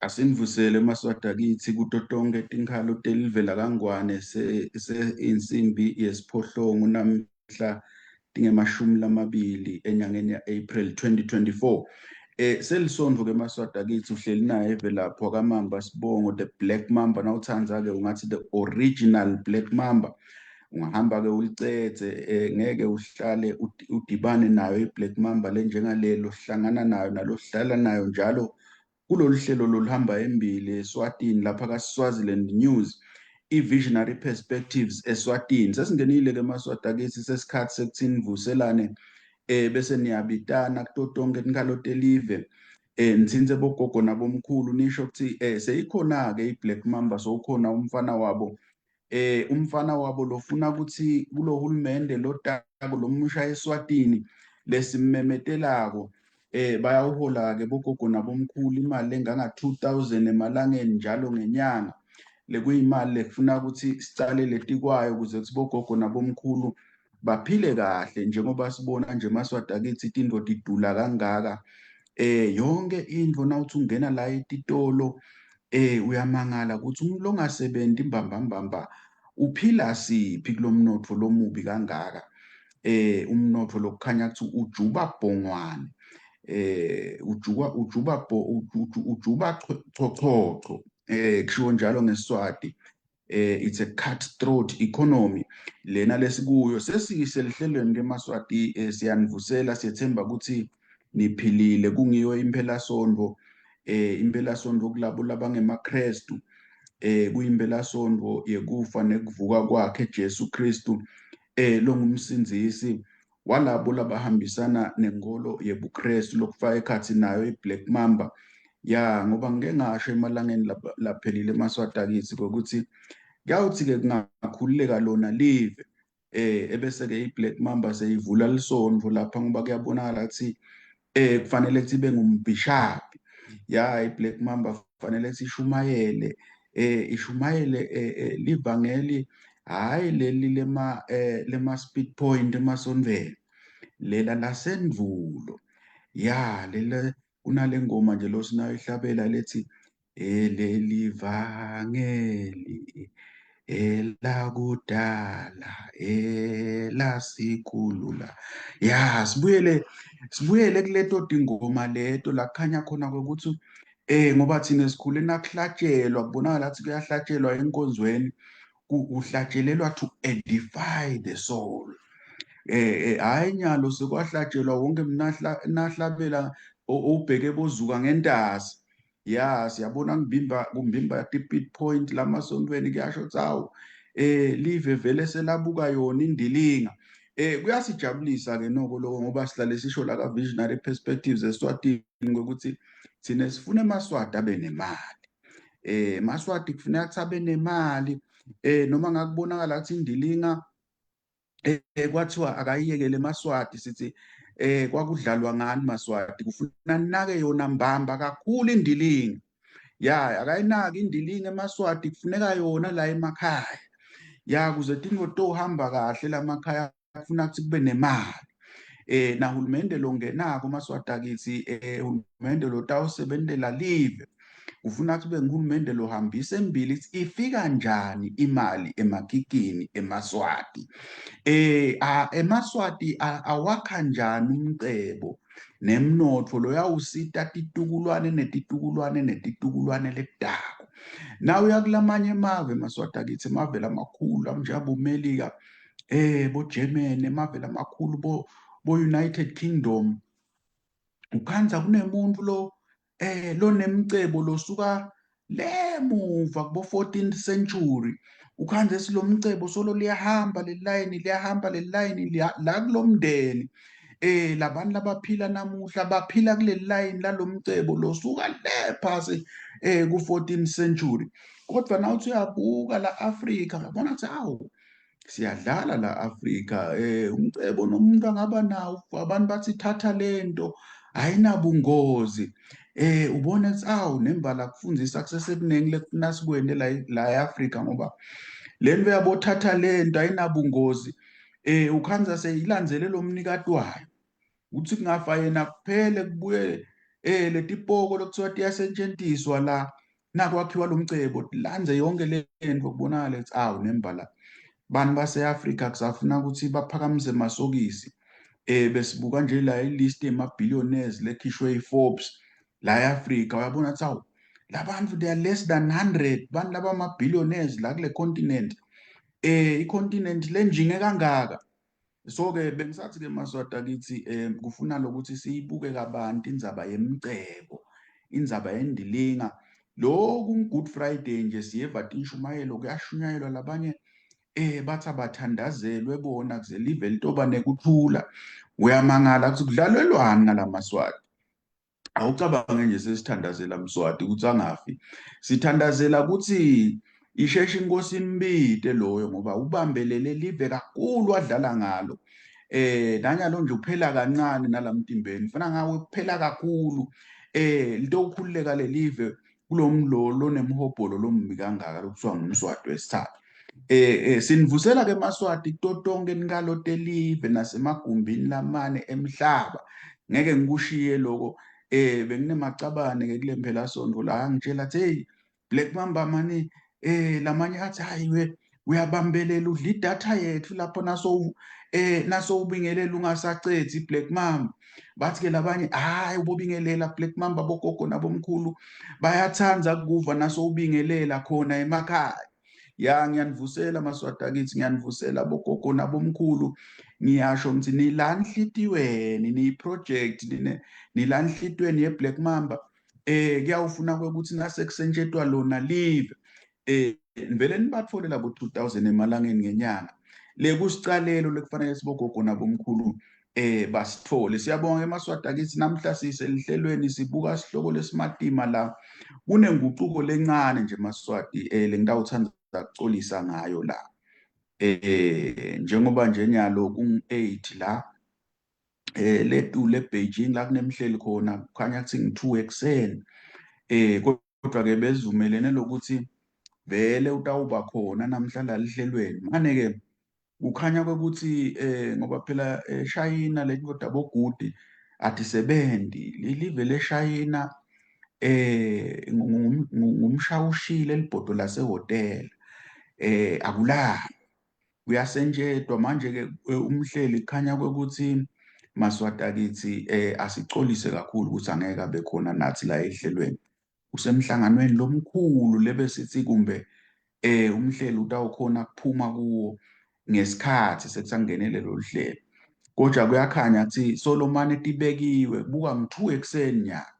Asinivusele emaSwati akitsi kuto tonkhe tinkhalo telive lakaNgwane insimbi yesiphohlongo namhla tingemashumi lamabili enyangeni ya-April 2024. Selisondvo ke emaSwati akitsi, uhleli naye Velaphi wakaMamba Sibongo, the Black Mamba. Nawutsandza ke ungathi the original Black Mamba. Ungahamba ke ulicedze, ngeke uhlale udibane nayo i-Black Mamba lenjengalelo hlangana nayo nalohlala nayo njalo kulolu hlelo loluhamba embili eSwatini lapha ka-Swaziland News, i-Visionary Perspectives eSwatini. Sesingenile ke emaSwati akithi, sesikhathi sekuthi nivuselane, bese niyabitana kuto tonke tinkhalo telive, nitsintse bogogo nabomkhulu, nisho ukuthi seyikhona ke i-Black Mamba, sowukhona umfana wabo, umfana wabo lofuna ukuthi kulohulumende lotako lomusha eSwatini lesimemetelako, bayawuhola ke bogogo nabomkhulu imali enganga 2000 emalangeni njalo ngenyanga, lekuyimali lekufuna ukuthi sicale letikwayo ukuze kuthi bogogo nabomkhulu baphile kahle. Njengoba sibona nje emaSwati akithi tintfo tidula kangaka, yonke intfo nawuthi ungena la etitolo, uyamangala ukuthi umuntu longasebenti mbamba mbamba uphila siphi kulomnotfo lomubi kangaka, umnotfo lokukhanya ukuthi ujuba bhongwane, ujuba ujuba ujuba chochocho, kushiwo njalo ngeSwati. It's a cutthroat economy lena lesikuyo. Sesiselihlelweni ke emaSwati, siyanivusela, siyethemba ukuthi niphilile. Kungiyo impelasonto, impelasonto kulabo labangemaKrestu, kuyimpelasonto yekufa nekuvuka kwakhe Jesu Kristu, longumsindzisi walabo labahambisana nenkolo yebuKrestu, lokufaka ekhatsi nayo iBlack Mamba. Ya, ngoba ngike ngasho emalangeni laphelile emaSwati akithi ukuthi kuyawuthi ke kungakhululeka lona live, ebese ke iBlack Mamba seyivula lisondvo lapha, ngoba kuyabonakala ukuthi kufanele kuthi ibe ngumbhishapi. Ya, iBlack Mamba kufanele sishumayele, ishumayele livangeli, hayi leli lema speed point emasondveni, lela lasendvulo. Ya, lela kunale ngoma nje losinayo ihlabela lethi eleli vangeli elakudala elasikhulula. Ya, sibuyele kuleto tingoma leto la kukhanya khona ukuthi, ngoba thina sikhule nakuhlatshelwa, kubonakala ngathi kuyahlatshelwa enkonzweni, kuhlatshelelwa to edify the soul. Hayi, nyalo sekwahlatshelwa wonke nahlabela ubheke bozuka ngentasi. Ya, siyabona ngibimba kumbimba ti-pit point lamasontweni, kuyasho ukuthi hawu, live vele selabuka yona indilinga. Kuyasijabulisa ke noko lokho, ngoba sihlale sisho la ka Visionary Perspectives eSwatini ukuthi thina sifuna emaSwati abe nemali. EmaSwati kufuneka ukuthi abe nemali, noma ngakubonakala ukuthi indilinga, kwathiwa akayiyekele emaSwati, sithi kwakudlalwa ngani maSwati, kufuna ninake yona mbamba kakhulu indilinga. Ya, akayinaki indilinga emaSwati, kufuneka yona la emakhaya. Ya, kuze tintfo tohamba kahle lamakhaya kufuna ukuthi kube nemali, nahulumende longenako maSwati akithi, hulumende lotawusebentela live, ufuna kube nguhulumende lohambisa embili ukuthi ifika njani imali emakikini emaSwati, emaSwati awakha njani umcebo nemnotfo loyawusita titukulwane netitukulwane netitukulwane letako. Na uya kulamanye emave emaSwati akithi, emave lamakhulu anjengabo Melika, bo Germany, emave lamakhulu bo United Kingdom, ukhandza kunemuntu lo lonemcebo losuka lemuva kubo 14th century, ukhandze silomcebo solo liyahamba le line, liyahamba le line la kulomndeni, labantu labaphila namuhla baphila kule line lalomcebo losuka le phasi ku 14th century. Kodwa nawuthi uyabuka la Africa, uyabona ukuthi awu, siyadlala la Africa. Umcebo nomuntu angaba nawo, abantu bathi thatha lento ayinabungozi, ubona ukuthi awu, nembala kufundisa kusesekuningi lekufuna sikwente la eAfrica, ngoba lento yabothatha lento ayinabungozi, ukhandza seyilandzele lo mnikati wayo, uthi kungafa yena kuphele kubuye. Letipoko lokuthiwa tiyasetjentiswa la nakwakhiwa lomcebo, landze yonke lento, kubonakala ukuthi awu nembala bantu base-Afrika kusafuna ukuthi baphakamise masokisi. Besibuka nje la i-list yema-billionaires lekhishwe i-Forbes la e-Afrika, uyabona ukuthi awu, labantu they are less than 100, bantu labama-billionaires la kule continent, i-continent lenjinge kangaka. So ke bengisathi ke Maswati akithi, kufuna lokuthi siyibuke kabanti indzaba yemcebo, indzaba yendilinga. Lokhu Good Friday nje siyeva tinshumayelo, kuyashunyayelwa, labanye bathi abathandazelwe bona kuze live litoba nekuthula. Uyamangala ukuthi kudlalelwani ngalamaswati. Awucabange nje, sesithandazela Mswati ukuthi angafi, sithandazela ukuthi isheshe inkosi imbide loyo, ngoba ubambelele live kakhulu, wadlala ngalo. Nanyalo nje uphela kancane nalamtimbeni, funa ngawe kuphela kakhulu, lento ukukhululeka lelive kulomlo lonemhobholo lombi kangaka lokuthiwa ngumswati wesithathu. Sinivusela ke Maswati kuto tonke inkalo telive nasemagumbini lamane emhlaba. Ngeke ngikushiye lokho. Benginemacabane ke kule mpelasonto la, angitshela athi, "Hey Black Mamba mani." Lamanye athi, "Hayi we, uyabambelela, udla idatha yethu lapho naso ubingelela ungasacethi Black Mamba." Bathi ke labanye, "Hayi, ubobingelela Black Mamba, bogogo nabomkhulu bayathanda kuva naso ubingelela khona emakhaya." Ya, ngiyanivusela Maswati akithi, ngiyanivusela bogogo nabomkhulu. Ngiyasho ngithi nila nhlitiyweni, niyi-project, nila nhlitiyweni ye-Black Mamba. Kuyawufuna ukuthi nasekusentshetwa lona live, vele nibatfole labo 2000 emalangeni ngenyanga le, kusicalelo lekufanele sibogogo nabomkhulu basithole. Siyabonga emaswati akithi, namhla siselihlelweni sibuka sihloko lesimatima la. Kunenguquko lencane nje Maswati lengitawuthanda ukucolisa ngayo la. Njengoba nje nyalo kung-8 la letu le Beijing la kunemhleli khona, kukhanya kuthi ngi-2 ekuseni. Kodwa ke bezivumelene lokuthi vele utawuba khona namhla la lihlelweni. Mane ke kukhanya kwekuthi ngoba phela eShayina le ndoda bogudi atisebenzi, lilive leShayina ngumshawushile libhodo lasehhotela, akulali, kuyasentshetwa. Manje ke umhleli kukhanya kwekuthi Maswati akithi, asicolise kakhulu ukuthi angeke abe khona nathi la ehlelweni, usemhlanganweni lomkhulu lebesithi kumbe umhleli utawukhona kuphuma kuwo ngesikhathi sekusangenele lolu hlelo, kodwa kuyakhanya ukuthi solomane tibekiwe, buka ngu-2 ekuseni nyaka,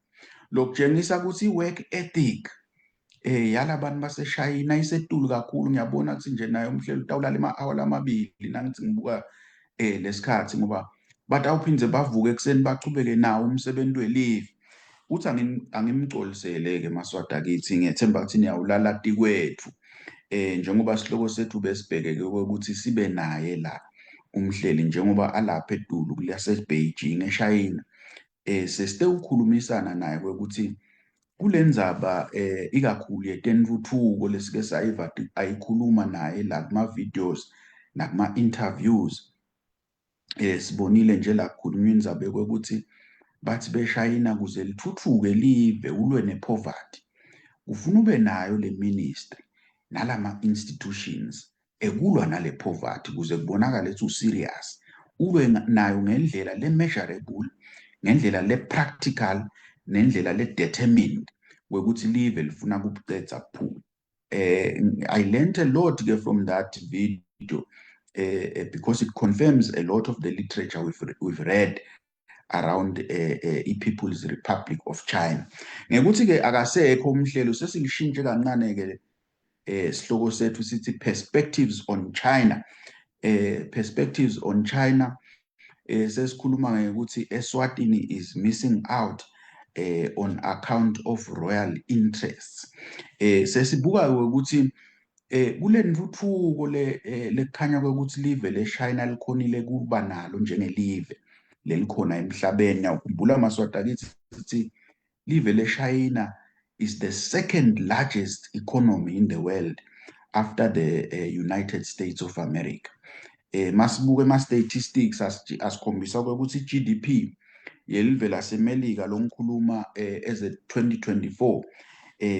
lokutshengisa ukuthi i-work ethic yalabantu baseShayina isetulu kakhulu. Ngiyabona ukuthi nje naye umhleli utawulala ema-hour lamabili nangithi ngibuka lesikhathi, ngoba batawuphindze bavuke ekuseni bachubeke nawo umsebenzi welive. Uthi angimcolisele-ke Maswati akithi, ngiyethemba ukuthi niyawulala tikwethu, njengoba sihloko sethu besibhekeke ukuthi sibe naye la umhleli, njengoba alapha etulu kulase Beijing eShayina, sesite ukukhulumisana naye ukuthi kulendzaba ikakhulu yetentfutfuko lesike sayiva ayikhuluma naye la kuma videos nakuma interviews. Sibonile nje la kukhulunywa indzaba yokuthi bathi beshayina kuze lithuthuke live, ulwe nepoverty, ufuna ube nayo le ministry nalama institutions ekulwa nale poverty, kuze kubonakale ukuthi userious, ulwe nayo ngendlela le measurable, ngendlela le practical, nendlela le determined wekuthi live lifuna kubucedza kuphuma. I learned a lot ke from that video, because it confirms a lot of the literature we've read around i-People's Republic of China. Ngekuthi ke akasekho umhlelo, sesilishintshe kancane ke sihloko sethu, sithi Perspectives on China. Perspectives on China, sesikhuluma ngekuthi Eswatini is missing out on account of royal interests. Sesibuka ukuthi kule ntuthuko le lekukhanya kwekuthi live leChina likhonile kuba nalo njengelive lelikhona emhlabeni. Awukhumbula Maswati akithi sithi live leChina is the second largest economy in the world after the United States of America. Masibuke ema statistics asikhombisa ukuthi i-GDP Yelive laseMelika longikhuluma as a 2024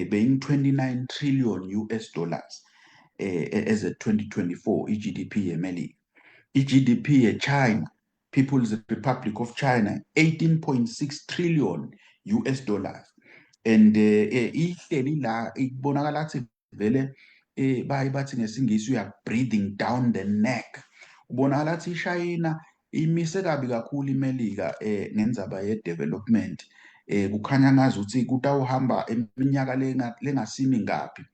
being 29 trillion US dollars as a 2024 iGDP yeMelika. iGDP yeChina, People's Republic of China, 18.6 trillion US dollars, and ihleli la ikubonakala ngathi vele baye bathi ngesingisi you are breathing down the neck. Kubonakala ngathi iShayina imise kabi kakhulu iMelika ngendzaba ye-development. Kukhanya ngazuthi kutawuhamba eminyaka lengasimi ngaphi,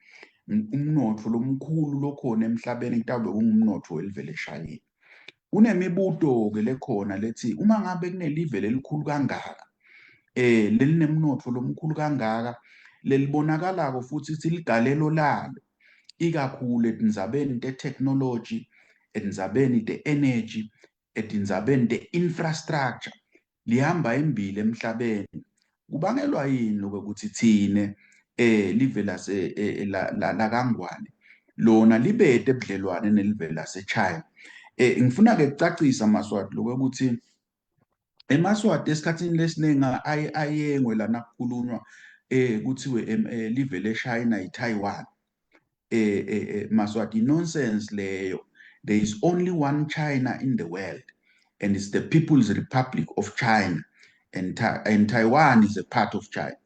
umnotfo lomkhulu lokhona emhlabeni kutawube kungumnotfo welivele eShayina. Kunemibuto-ke lekhona lethi uma ngabe kunelive lelikhulu kangaka, lelinemnotfo lomkhulu kangaka, lelibonakalako futhi ukuthi ligalelo lalo ikakhulu etindzabeni te-technology, etindzabeni te-energy, etindzabeni te-infrastructure lihamba embili emhlabeni, kubangelwa yini lokuthi thine live lase la kaNgwane lona libete ebudlelwane nelive laseChina? Ngifuna ke kucacisa, Maswati, lokuthi emaSwati esikhatsini lesiningi ayengwe lana kukhulunywa kuthiwe live leChina iTaiwan. Maswati, nonsense leyo. There is only one China in the world, and it's the People's Republic of China, and Taiwan is a part of China.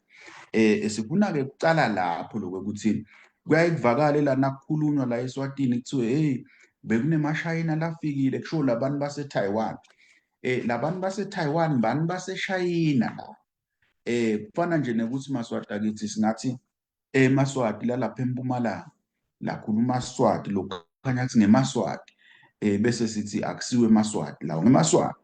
Sifuna ke kucala lapho lokuthi kuyaye kuvakale lana kukhulunywa la eSwatini kuthiwe, "Hey, bekunemashayina lafikile," kusho labantu base-Taiwan. Labantu base-Taiwan bani baseShayina la. Kufana nje nekuthi, Maswati akithi, singathi emaSwati lalapha eMpumalanga lakhuluma Swati lokukhanya kuthi ngemaSwati, bese sithi akusiwe emaSwati lawo, ngemaSwati.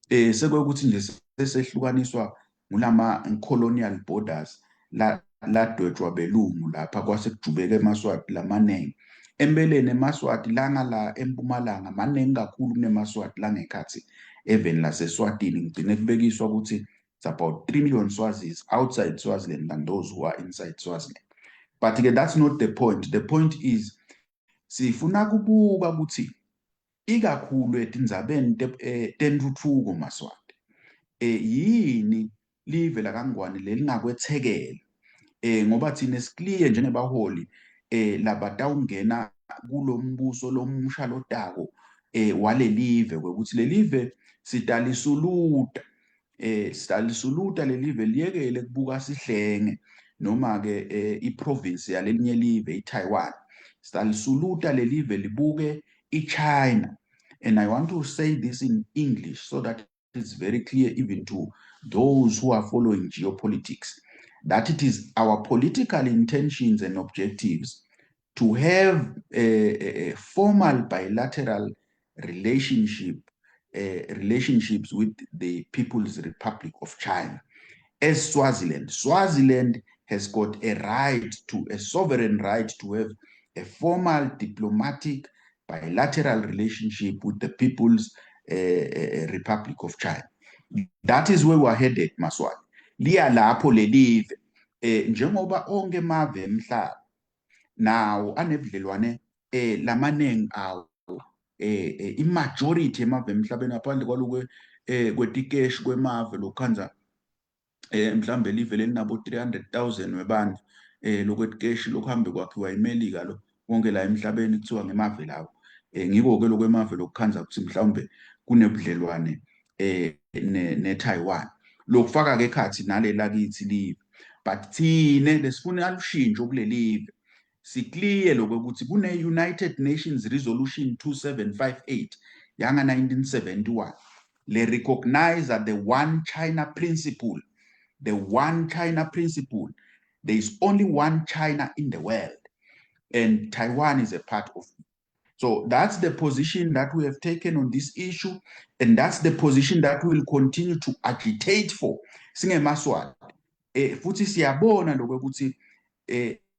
Sekwekuthi nje sesehlukaniswa ngulama colonial borders la ladwetshwa belungu lapha, kwase kujubeka emaSwati lamanengi. Empeleni emaSwati langa la eMpumalanga maningi kakhulu kunemaSwati langekhatsi eveni laseSwatini. Ngigcine kubekiswa ukuthi it's about 3 million Swazis outside Swaziland than those who are inside Swaziland, but ke that's not the point. The point is sifuna kubuka ukuthi ikakhulu etindzabeni tentfutfuko, Maswati, yini live lakaNgwane lelingakwethekela, ngoba thina sikliye njengebaholi labatawungena kulombuso lomusha lotako walelive kwekuthi lelive sitalisuluta lelive liyekele kubuka sihlenge noma ke iprovince yalelinye live iTaiwan. Sitalisuluta lelive libuke iChina. And I want to say this in English so that it's very clear even to those who are following geopolitics that it is our political intentions and objectives to have a formal bilateral relationships with the People's Republic of China. As Swaziland, Swaziland has got a right to a sovereign right to have a formal diplomatic bilateral relationship with the People's Republic of China. That is where we're headed, Maswati. Liya lapho lelive njengoba onke emave emhlaba nawo anebudlelwane lamanengi awo, i-majority emave emhlabeni, ngaphandle kwalokwe kwetikeshi kwemave lokukhandza mhlambe live lelinabo 300,000 webantu, lokwetikeshi lokuhambe kwakhiwa iMelika lo, konke la emhlabeni kuthiwa ngemave lawo. Ngiko-ke lokwemave lokukhandza ukuthi mhlawumbe kunebudlelwane ne-Taiwan, lokufaka-ke ekhathi nalela kithi live. But thine lesifuna alushintsho kulelive, sikliye lokuthi kune-United Nations Resolution 2758 yanga-1971 le recognize the one China principle. The one China principle: there is only one China in the world, and Taiwan is a part of it. So that's the position that we have taken on this issue, and that's the position that we will continue to agitate for singemaswati. Futhi siyabona lokuthi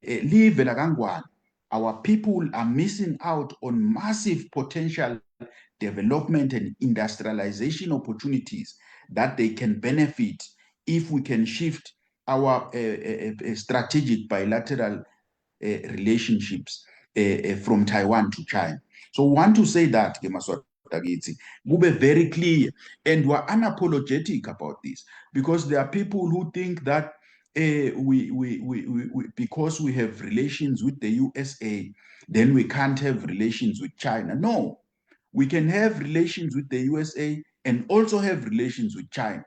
live lakaNgwane, our people are missing out on massive potential development and industrialization opportunities that they can benefit if we can shift our strategic bilateral relationships from Taiwan to China. So we want to say that ke, Maswati. Akithi kube very clear, and we're unapologetic about this, because there are people who think that we because we have relations with the USA, then we can't have relations with China. No, we can have relations with the USA and also have relations with China.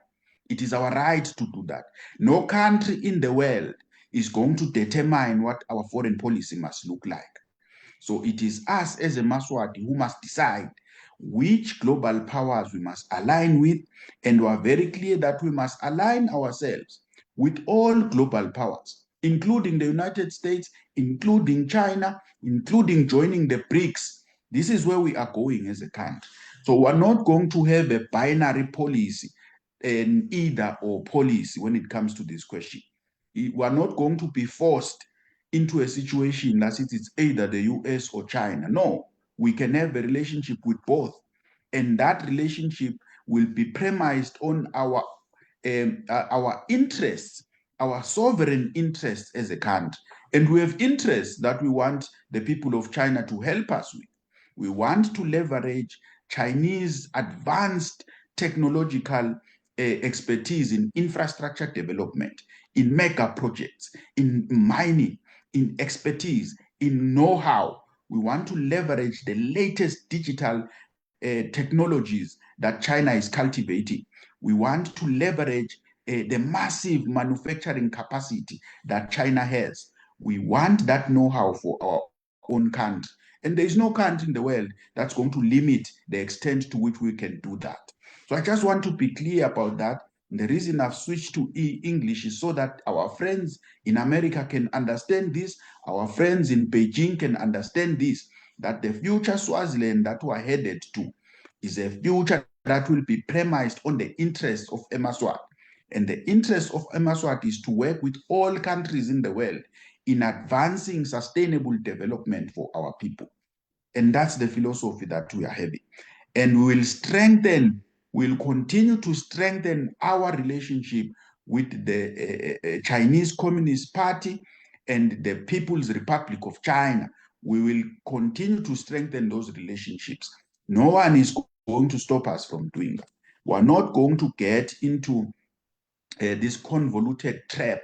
It is our right to do that. No country in the world is going to determine what our foreign policy must look like. So it is us as emaSwati who must decide which global powers we must align with, and we are very clear that we must align ourselves with all global powers, including the United States, including China, including joining the BRICS. This is where we are going as a country. So we're not going to have a binary policy, an either or policy when it comes to this question. We are not going to be forced into a situation that it's either the US or China. No, we can have a relationship with both. And that relationship will be premised on our interests, our sovereign interests as a country. And we have interests that we want the people of China to help us with. We want to leverage Chinese advanced technological expertise in infrastructure development, in mega projects, in mining, in expertise, in know-how. We want to leverage the latest digital technologies that China is cultivating. We want to leverage the massive manufacturing capacity that China has. We want that know-how for our own country. And there is no country in the world that's going to limit the extent to which we can do that. So I just want to be clear about that. And the reason I've switched to English is so that our friends in America can understand this, our friends in Beijing can understand this, that the future Swaziland that we're headed to is a future that will be premised on the interests of emaSwati. And the interest of emaSwati is to work with all countries in the world in advancing sustainable development for our people. And that's the philosophy that we are having. And we will strengthen, we'll continue to strengthen our relationship with the Chinese Communist Party and the People's Republic of China. We will continue to strengthen those relationships. No one is going to stop us from doing that. We're not going to get into this convoluted trap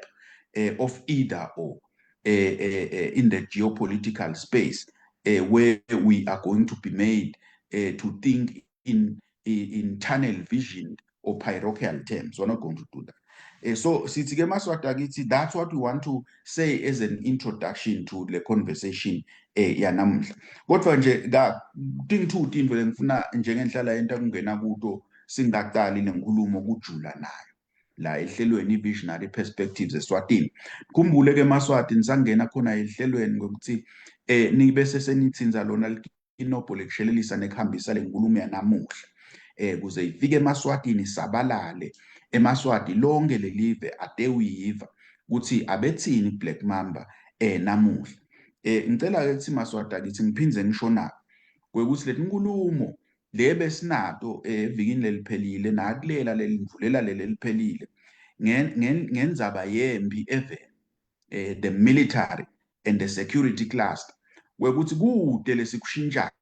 of either or in the geopolitical space where we are going to be made to think in tunnel vision or parochial terms. We're not going to do that. So sithi ke maSwati akithi, that's what we want to say as an introduction to the conversation yanamuhla. Kodwa nje ka tingu tintfo lengifuna njengenhlala yenta kungena kuto singaqali lenkulumo kujula nayo la ehlelweni i-Visionary Perspectives eSwatini. Khumbule ke maSwati, nisangena khona ehlelweni ngokuthi nibe senithinza lona likinobho lekushelelisa nekuhambisa lenkulumo yanamuhla kuze ifike emaSwatini, sabalale emaSwati lonke lelive atewuyiva ukuthi abethini Black Mamba namuhla. Ngicela ke kuthi maSwati akithi ngiphindze ngisho nako kwekuthi letinkulumo le besinato evikini leliphelile nakulela lelindvulela leli liphelile ngendzaba yempi eveni, the military and the security cluster, kwekuthi kude lesikushintshako.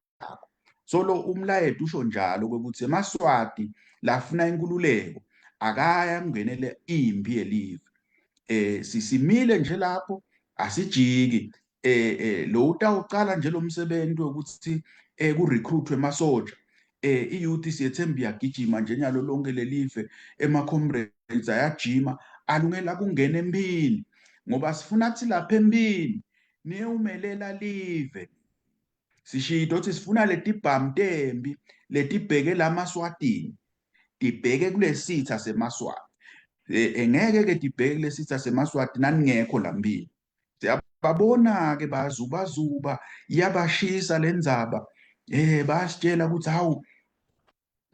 So lo umlayeto usho njalo kwekuthi emaSwati lafuna inkululeko akaya kungenele impi yelive. Sisimile nje lapho, asijiki. Lo utawucala nje lo msebenzi wokuthi ku recruitwe emasoja, i-youth siyethemba iyagijima nje nyalo lonke lelive, ema comrades ayajima alungela kungena empini ngoba sifuna kuthi lapha empini niyewumelela live. Sishito ukuthi sifuna letibhamu tempi letibheke lamaSwatini tibheke kulesitha semaSwati. Ngeke ke tibheke kulesitha semaSwati naningekho lambili. Siyababona ke bazubazuba, iyabashisa lendzaba. Bayasitshela ukuthi hawu,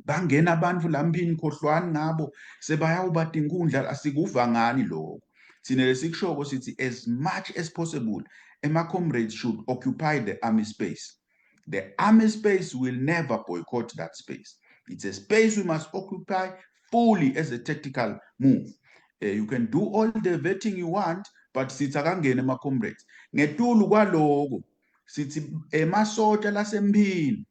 bangena abantu lambini, khohlwani ngabo, sebayawuba tinkundla. Asikuva ngani lokho. Thina lesikushoko sithi as much as possible ema-comrades should occupy the army space. The army space will never boycott that space. It's a space we must occupy fully as a tactical move. You can do all the vetting you want, but sithi akangene ema-comrades. Ngetulu kwaloko sithi emasotsha lasempini.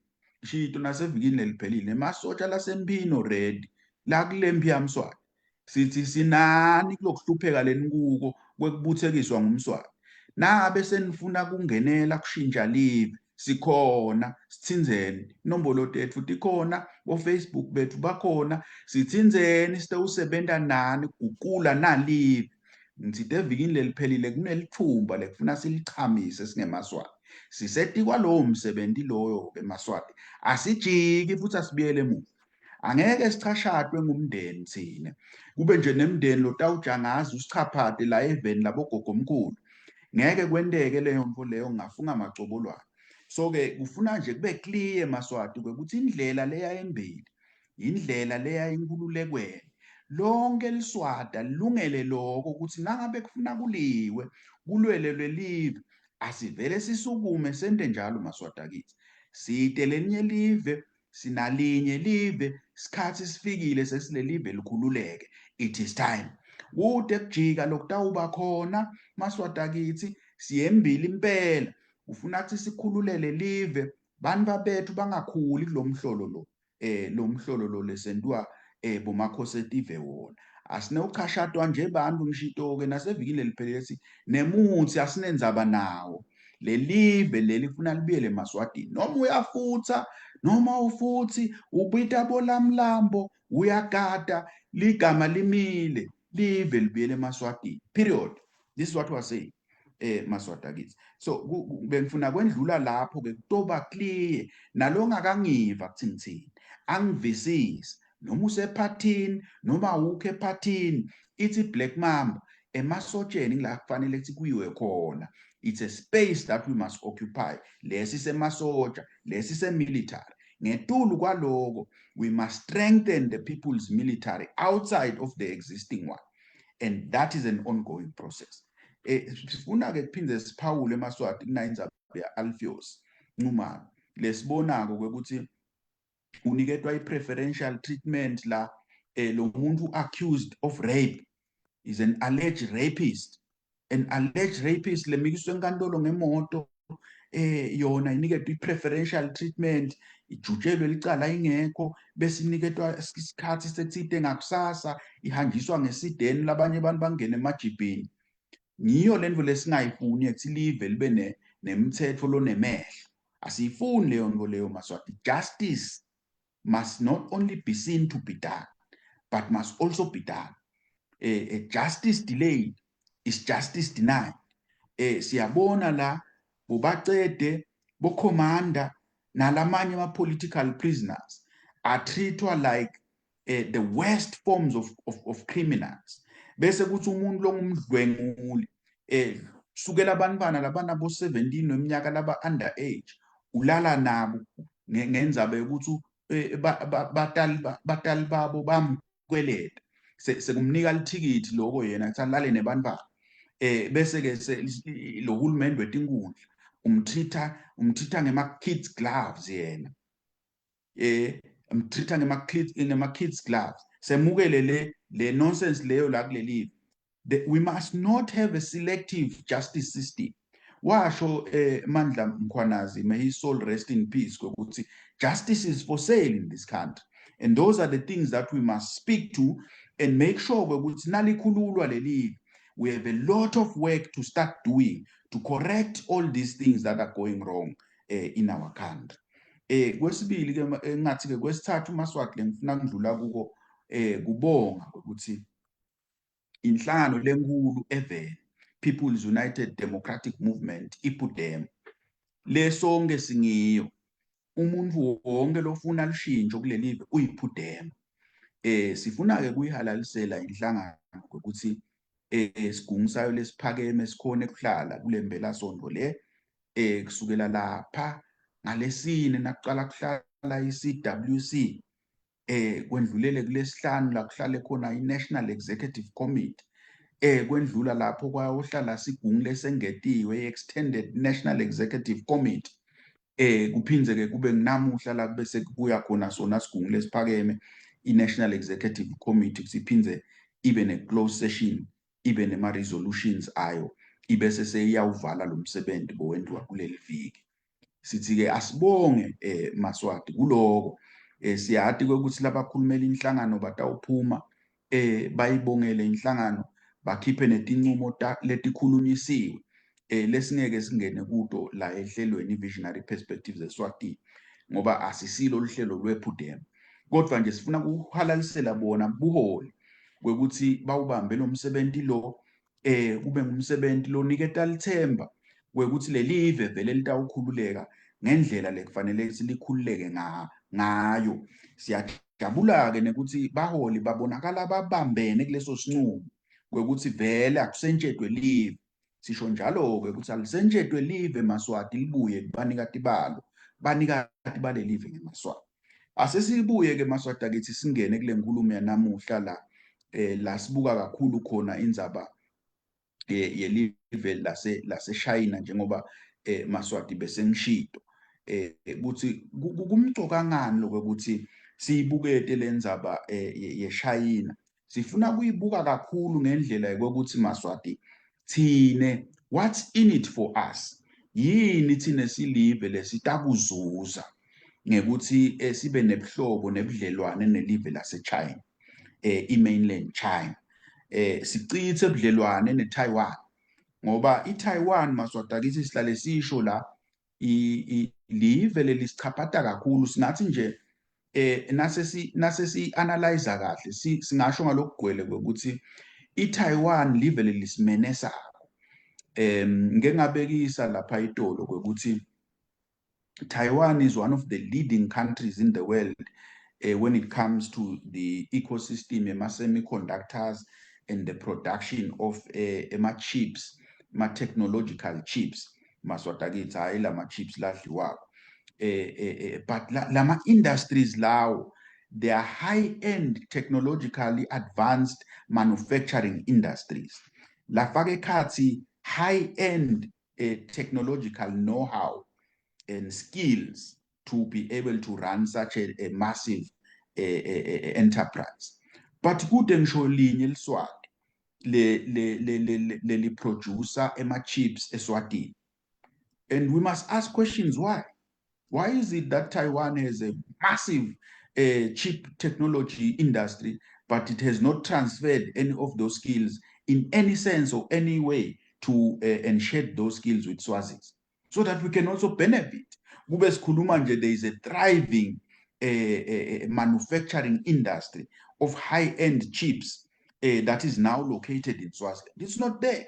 Shito nasevikini leliphelile, emasotsha lasemphini already la kulempi yaMswati. Sithi sinani kulokuhlupheka lenikuko kwekubuthekiswa nguMswati. Nangabe senifuna kungenela kushintsha live, sikhona, sithinzeni, inombolo tethu tikhona, bo-Facebook bethu bakhona, sithinzeni sitewusebenta nani kuguqula nalive. Ngitsite evikini leliphelile kunelithumba lekufuna silichamise singemaswati. Sisetikwa lowo msebenzi loyo ke maswati. Asijiki futhi asibuyele emuva. Angeke sichashatwe ngumndeni thina. Kube nje nemndeni lotawujangaza usichaphate la eveni labogogomkhulu. Ngeke kwenteke leyo nto leyo, ngafunga macobolwane. So ke kufuna nje kube clear maswati ukuthi indlela leya embili, indlela leya inkululekweni. Lonke liswada lilungele lokho ukuthi nangabe kufuna kuliwe kulwele lelive, asivele sisukume sente njalo maswati akithi. Side lelinye live, sinalinye live, isikhathi sifikile sesilelive likhululeke. It is time. Kude kujika lokutawuba khona maswati akithi, siyembili impela. Ufuna ukuthi sikhululele live, bantu babethu bangakhuli kulomhlolo lo. Lo mhlolo lo lesentiwa bomakhosi etive wona. Asinewuchashatwa nje bantu ngishito ke nasevikini leliphelile sithi nemutsi asinendzaba nawo. Lelive leli funa libuyele emaswatini. Noma uyafutsa noma ufuthi ubita bolamlambo uyagada, ligama limile, live libuyele emaswatini. Period. This is what we are saying. Maswati akithi. So bengifuna kwendlula lapho ke kutoba clear nalongakangiva kuthi ngithini. Angivisisi noma usephathini noma awukho ephathini, ithi Black Mamba emasotsheni ngila kufanele ukuthi kuyiwe khona. It's a space that we must occupy. Lesi semasotsha, lesi semilitary. Ngetulu kwaloko, we must strengthen the people's military outside of the existing one, and that is an ongoing process. Sifuna ke kuphinde siphawule emaswati kunayindzaba ya Alpheus Nxumalo lesibonako ukuthi uniketwa i-preferential treatment la. Lo muntu accused of rape is an alleged rapist, an alleged rapist lemikiswe enkantolo ngemoto, yona iniketwa i-preferential treatment, ijutshelwe licala ingekho, bese iniketwa isikhathi setsite ngakusasa ihanjiswa ngesideni, labanye abantu bangena emajibhini. Ngiyo lento lesingayifuni ethi live libe nemthetho lonemehlo. Asiyifuni leyo nto leyo maswati. Justice must not only be seen to be done, but must also be done. Justice delayed is justice denied. Siyabona la bobacede bokhomanda nalamanye ama-political prisoners are treated like the worst forms of criminals. Bese kuthi umuntu longumdlwenguli sukela abantwana labana bo 17 neminyaka laba under age ulala nabo ngendzaba yokuthi batali babo bamkweleta, sekumnika lithikithi lokho yena kuthi alale nebantwana, bese ke lo hulumende wetinkundla umtreat-a ngema kids gloves yena, umtreat-a ngema kids gloves. Semukele le nonsense leyo la kuleli. We must not have a selective justice system. Washo Mandla Mkhwanazi, may his soul rest in peace, ukuthi justice is for sale in this country, and those are the things that we must speak to and make sure ukuthi nalikhululwa leli, we have a lot of work to start doing to correct all these things that are going wrong in our country. Kwesibili ke, engathi ke kwesithathu maswati lengifuna kudlula kuko, kubonga ukuthi inhlangano lenkulu eveni, People's United Democratic Movement, iPUDEM, lesonke singiyo. Umuntu wonke lofuna lishintsho kulelive uyiPUDEM. Sifuna ke kuyihalalisela inhlangano ukuthi sigungu sayo lesiphakeme sikhona ekuhlala kulembela sonto le, kusukela lapha ngalesine nakuqala kuhlala iCWC, kwendlulele kulesihlanu la kuhlale khona iNational Executive Committee, kwendlula lapho kwayohlala sigungu lesengetiwe, i-Extended National Executive Committee, kuphindze ke kube nginamuhla la kube sekubuya khona sona sigungu lesiphakeme, i-National Executive Committee, siphindze ibe ne-closed session, ibe nema-resolutions ayo, ibese seyiyawuvala lo msebenzi bowentiwa kuleli viki. Sithi-ke asibonge maSwati kuloko. Siyati ukuthi labakhulumela inhlangano batawuphuma bayibongele inhlangano, bakhiphe netincumo letikhulunyisiwe lesingeke singene kuto la ehlelweni Visionary Perspectives eSwatini, ngoba asisilo luhlelo lwephudem, kodwa nje sifuna kuhalalisela bona buholi kwekuthi bawubambe lo msebenzi lo, kube ngumsebenzi loniketa lithemba kwekuthi lelive vele litawukhululeka ngendlela lekufanele silikhululeke ngayo. Siyajabula-ke nekuthi baholi babonakala babambene kuleso sinqumo kwekuthi vele akusentshedwe live. Sisho njalo-ke ukuthi alisentshedwe live maSwati, libuye kubanikati balo, banikati balelive ngemaSwati. Asesibuye-ke maSwati akithi, singene kule nkulumo yanamuhla la la sibuka kakhulu khona indzaba yelive laseShayina, njengoba maSwati besengishito ukuthi kumcoka ngani lokuthi siyibukete lendzaba yeShayina. Sifuna kuyibuka kakhulu ngendlela yokuthi maSwati thine, what's in it for us? Yini thine silive lesitakuzuza ngekuthi sibe nebuhlobo nebudlelwane nelive laseChina, i-mainland China, sicithe budlelwane neTaiwan? Ngoba iTaiwan maSwati akithi, sihlale sisho la, live lelisichaphata kakhulu. Singathi nje nase si analyze kahle, singasho ngalokugcwele ukuthi iTaiwan live lelisimenesako. Ngeke ngabekisa lapha itolo kwekuthi Taiwan is one of the leading countries in the world when it comes to the ecosystem ema semiconductors and the production of ema chips, ma technological chips maSwati akithi, hayi lama chips ladliwako, but lama industries lawo, they are high end, technologically advanced manufacturing industries lafaka ekhathi high end technological know-how and skills to be able to run such a massive enterprise. But kude ngisho linye liswati le le le le leli produce ema chips eSwatini, and we must ask questions: Why is it that Taiwan has a massive chip technology industry, but it has not transferred any of those skills in any sense or any way to and shared those skills with Swazis so that we can also benefit? Kube sikhuluma nje, there is a thriving manufacturing industry of high-end chips that is now located in Swaziland. It's not there.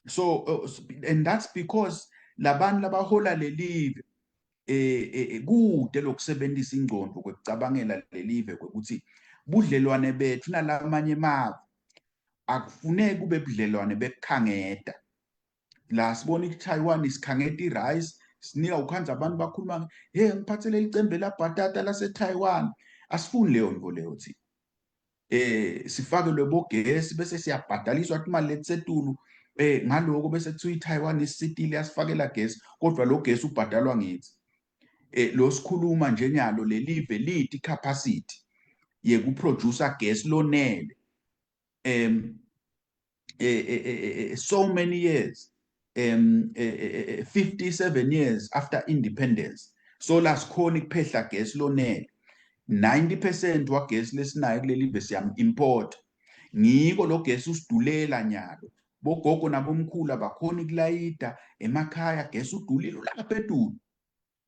So and that's because labantu labahola lelive kude lokusebenzisa ingqondo kwekucabangela lelive, kwekuthi budlelwane bethu nalamanye emave akufuneki kube budlelwane bekukhangeta. La sibona iTaiwan isikhangeta i-rice, sinika ukhandza abantu bakhuluma, "Hey, ngiphathele licembe labhatata lase-Taiwan." Asifuni leyo nto leyo thina. Sifakelwe bogesi bese siyabhadaliswa imali letisetulu ngaloko, bese kuthiwa iTaiwan isitile yasifakela gesi, kodwa lo gesi ubhadalwa ngithi. Lo sikhuluma nje nyalo, lelive lithi capacity yekuproduce gas lonele so many years, 57 years after independence, so la sikhona ukuphehla gas lonele. 90% wagesi lesinayo kuleli live siyam import. Ngiko lo gesi usidulela nyalo, bogogo nabomkhulu abakhoni kulayida emakhaya, gesi udulile ulapha etulu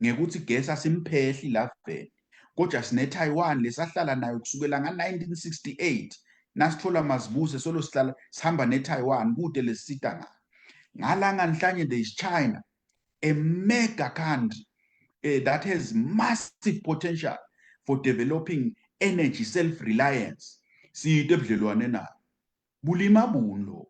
ngekuthi gesi asimphehli la vele. Kodwa sine Taiwan lesahlala nayo kusukela nga-1968, nasithola mazibuse, solo sihlala sihamba neTaiwan kude lesisita ngayo. Ngala nganhlanye there is China, a mega country that has massive potential for developing energy self-reliance. Siyito ebudlelwane nayo, bulima buni lobo?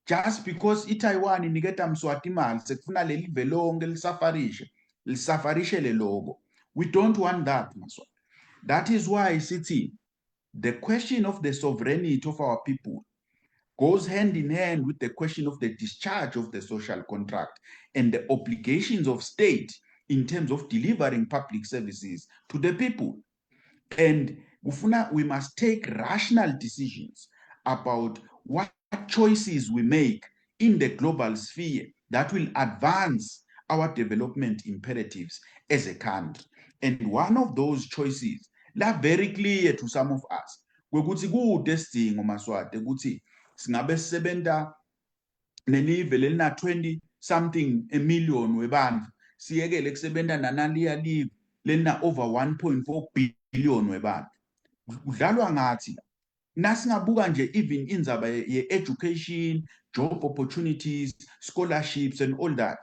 Just because iTaiwan iniketa Mswati imali, sekufuna leli live lonke lisafarishe, lisafarishele loko. We don't want that, Maswati. That is why sithi the question of the sovereignty of our people goes hand in hand with the question of the discharge of the social contract and the obligations of state in terms of delivering public services to the people. And kufuna we must take rational decisions about what choices we make in the global sphere that will advance our development imperatives as a country. And one of those choices la very clear to some of us kwekuthi kude sidingo, Maswati, ukuthi singabe sisebenta nelive lelina 20 something a million webantfu, siyekele kusebenta nanaliya live lelina over 1.4 billion webantfu. Kudlalwa ngathi. Nasingabuka nje even indzaba ye-education, job opportunities, scholarships and all that,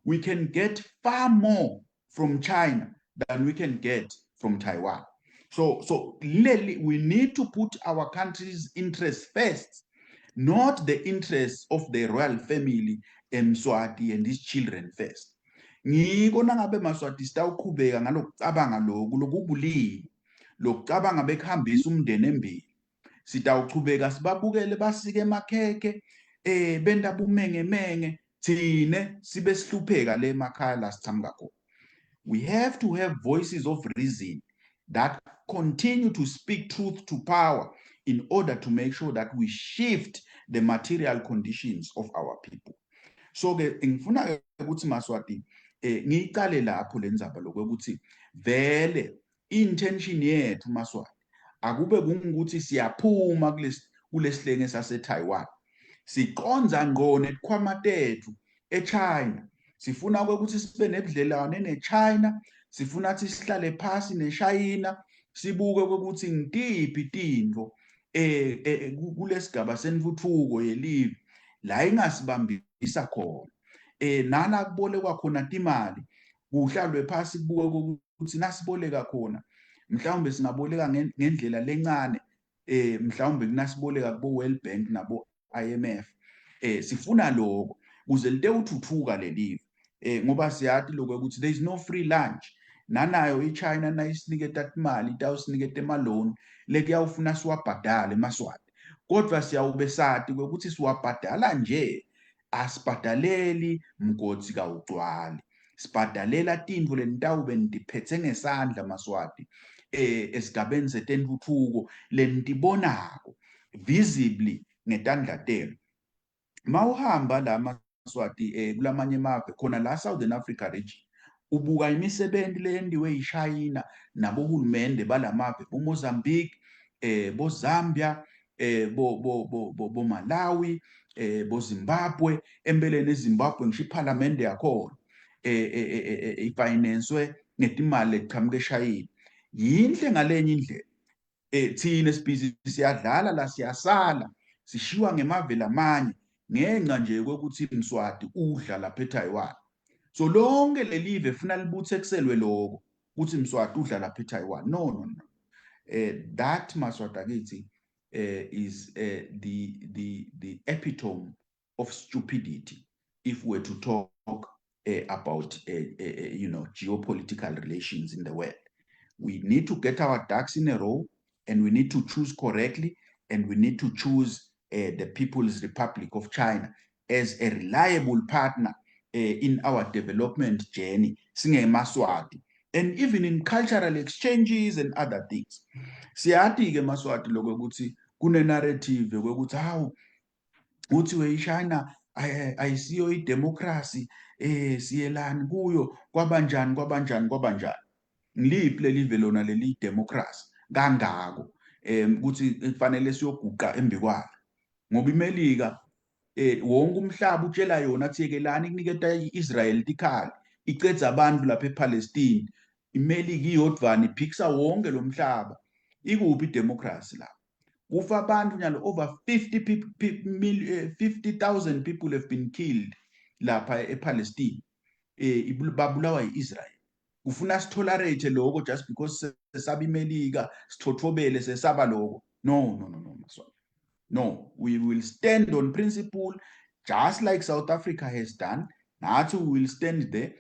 we can get far more from China than we can get from Taiwan. So we need to put our country's interests first, not the interests of the royal family, Mswati and his children first. Ngiko nangabe, Maswati, sitawuqhubeka ngalokucabanga loku lokubulili, lokucabanga bekuhambisa umndeni embili, sitawuchubeka sibabukele basike emakhekhe, benta bumengemenge, thine sibe sihlupheka le emakhaya la sichamuka khona. We have to have voices of reason that continue to speak truth to power in order to make sure that we shift the material conditions of our people. So ke ngifuna ke ukuthi, Maswati, ngiyicale lapho lendzaba lokuthi vele intention yethu, Maswati, akube kungukuthi siyaphuma kulesihlenge sase Taiwan, siqonza ngqo netikhwama tethu eChina. Sifuna ukuthi sibe nebudlelwane neChina, sifuna ukuthi sihlale phasi neShayina, sibuke ukuthi ngitiphi tintfo kulesigaba sentfutfuko yelive la ingasibambisa khona, nala kubolekwa khona timali, kuhlalwe phasi kubuke ukuthi nasiboleka khona mhlawumbe singaboleka ngendlela lencane, mhlawumbe kunasiboleka kubo World Bank nabo IMF. Sifuna lokho kuze lite uthuthuka lelive, ngoba siyati lokho ukuthi there is no free lunch. Nanayo iChina nayisiniketa imali, itawusiniketa ema-loan lekuyawufuna siwabhadale, emaSwati, kodwa siyawube sati ukuthi siwabhadala nje, asibhadaleli mgodzi kawugcwali, sibhadalela tintfo lenitawube nitiphethe ngesandla, Maswati, esigabeni setentfutfuko lenitibonako visibly ngetandla tenu. Mawuhamba la, Maswati, kulamanye emave khona la Southern Africa region, ubuka imisebenzi leyendiwe yiShayina nabohulumende balamave, boMozambique, boZambia, bo bo bo bo Malawi, boZimbabwe. Empeleni eZimbabwe ngisho iphalamende yakhona ifinanswe ngetimali letichamuka eShayina. Yinhle ngalenye indlela. Thina sibhizi siyadlala la, siyasala sishiwa ngemave lamanye ngenxa nje kwekuthi Mswati udla lapha eTaiwan. So lonke lelive funa libuthe kuselwe lokho ukuthi Mswati udla lapha eTaiwan. No, no, no, that, Maswati akithi, is the epitome of stupidity if we were to talk about geopolitical relations in the world. We need to get our ducks in a row and we need to choose correctly, and we need to choose the People's Republic of China as a reliable partner in our development journey singemaswati, and even in cultural exchanges and other things. Siyati ke, Maswati, lokho ukuthi kune narrative kwekuthi hawu, uthi weyiShayina ayisiyo idemocracy, siyelani kuyo, kwabanjani, kwabanjani, kwabanjani. Ngiliphi lelive lona leli democracy kangako ukuthi kufanele siyoguqa embikwalo? Ngoba iMelika, wonke umhlaba utshela yona athi yekelani kuniketa iIsrael tikhali, icedza abantu lapha ePalestine. IMelika iyodvwana iphikisa wonke lo mhlaba. Ikuphi idemocracy lapho kufa abantu nyalo? Over 50 people, 50,000 people have been killed lapha ePalestine, babulawa yiIsrael. Kufuna sitolerate lokho just because sesaba iMelika, sithothobele sesaba lokho? No, no, no, no, Maswati, no. We will stand on principle just like South Africa has done. Nathi we will stand there.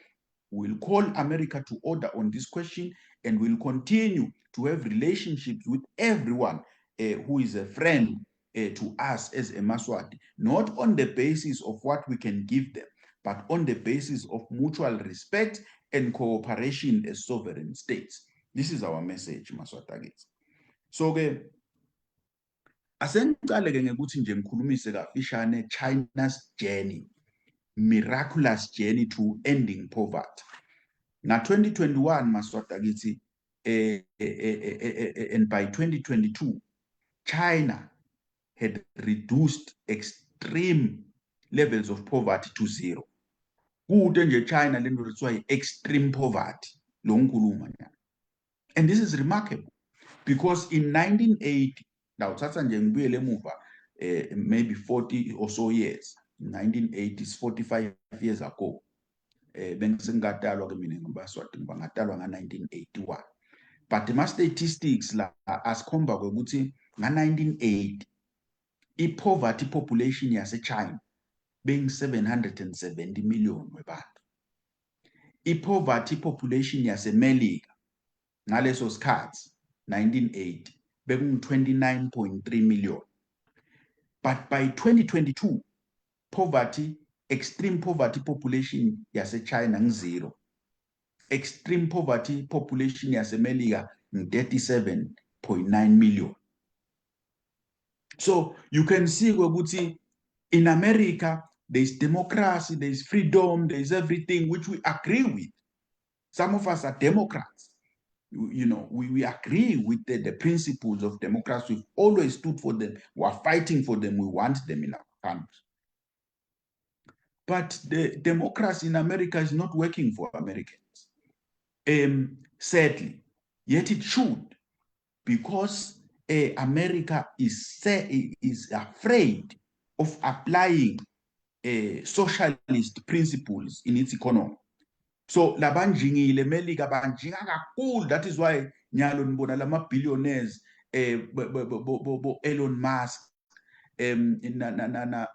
We will call America to order on this question and we'll continue to have relationships with everyone who is a friend to us as eMaswati, not on the basis of what we can give them, but on the basis of mutual respect and cooperation as sovereign states. This is our message, Maswati akithi. So ke asengicale ke ngekuthi nje ngikhulumise kafishane China's journey. Miraculous journey to ending poverty. Nga-2021, Maswati akithi, and by 2022 China had reduced extreme levels of poverty to zero. Kude nje China lento lethiwa i-extreme poverty lo ngikhuluma nyana. And this is remarkable because in 1980, ndawuthatha nje ngibuyele emuva maybe 40 or so years, 1980 is 45 years ago. Bengisengatalwa ke mina ngibaswati, ngoba ngatalwa nga-1981, but ama-statistics la asikhomba ukuthi nga-1980 i-poverty population yase-China bengi-770 million webantu. I-poverty population yaseMelika ngaleso sikhathi, 1980, bekungu-29.3 million. But by 2022 poverty, extreme poverty population yase-China ngi-zero, extreme poverty population yaseMelika ngi-37.9 million. So you can see ukuthi in America there is democracy, there is freedom, there is everything which we agree with. Some of us are Democrats. We agree with the principles of democracy. We've always stood for them. We are fighting for them. We want them in our country. But the democracy in America is not working for Americans. Sadly, yet it should, because America is afraid of applying socialist principles in its economy. So labanjingile Melika banjinga kakhulu. That is why nyalo nibona lama billionaires, bo Elon Musk, na na na, na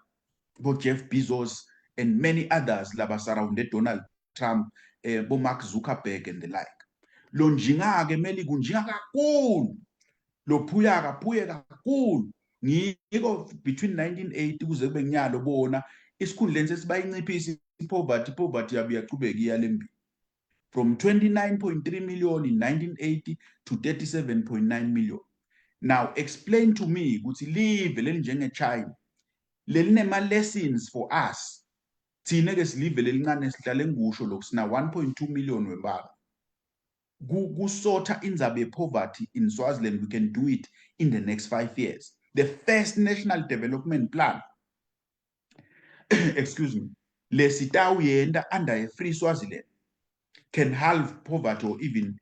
bo Jeff Bezos and many others laba surrounded Donald Trump, bo Mark Zuckerberg and the like. Lo njinga ke Melika unjinga kakhulu, lo phuya kaphuye kakhulu. Ngiko between 1980 kuze kube nyalo bona isikhundleni sesibayinciphisa i-poverty, poverty yabe iyachubeka iya lembi from 29.3 million in 1980 to 37.9 million. Now explain to me ukuthi live lelinjenge-China lelinema lessons for us, thina ke silive lelincane, sihlale ngusho lokhu, sina 1.2 million webantu, kusotha indzaba ye-poverty in Swaziland. We can do it in the next 5 years. The first national development plan, excuse me, lesitawuyenta under a free Swaziland can halve poverty or even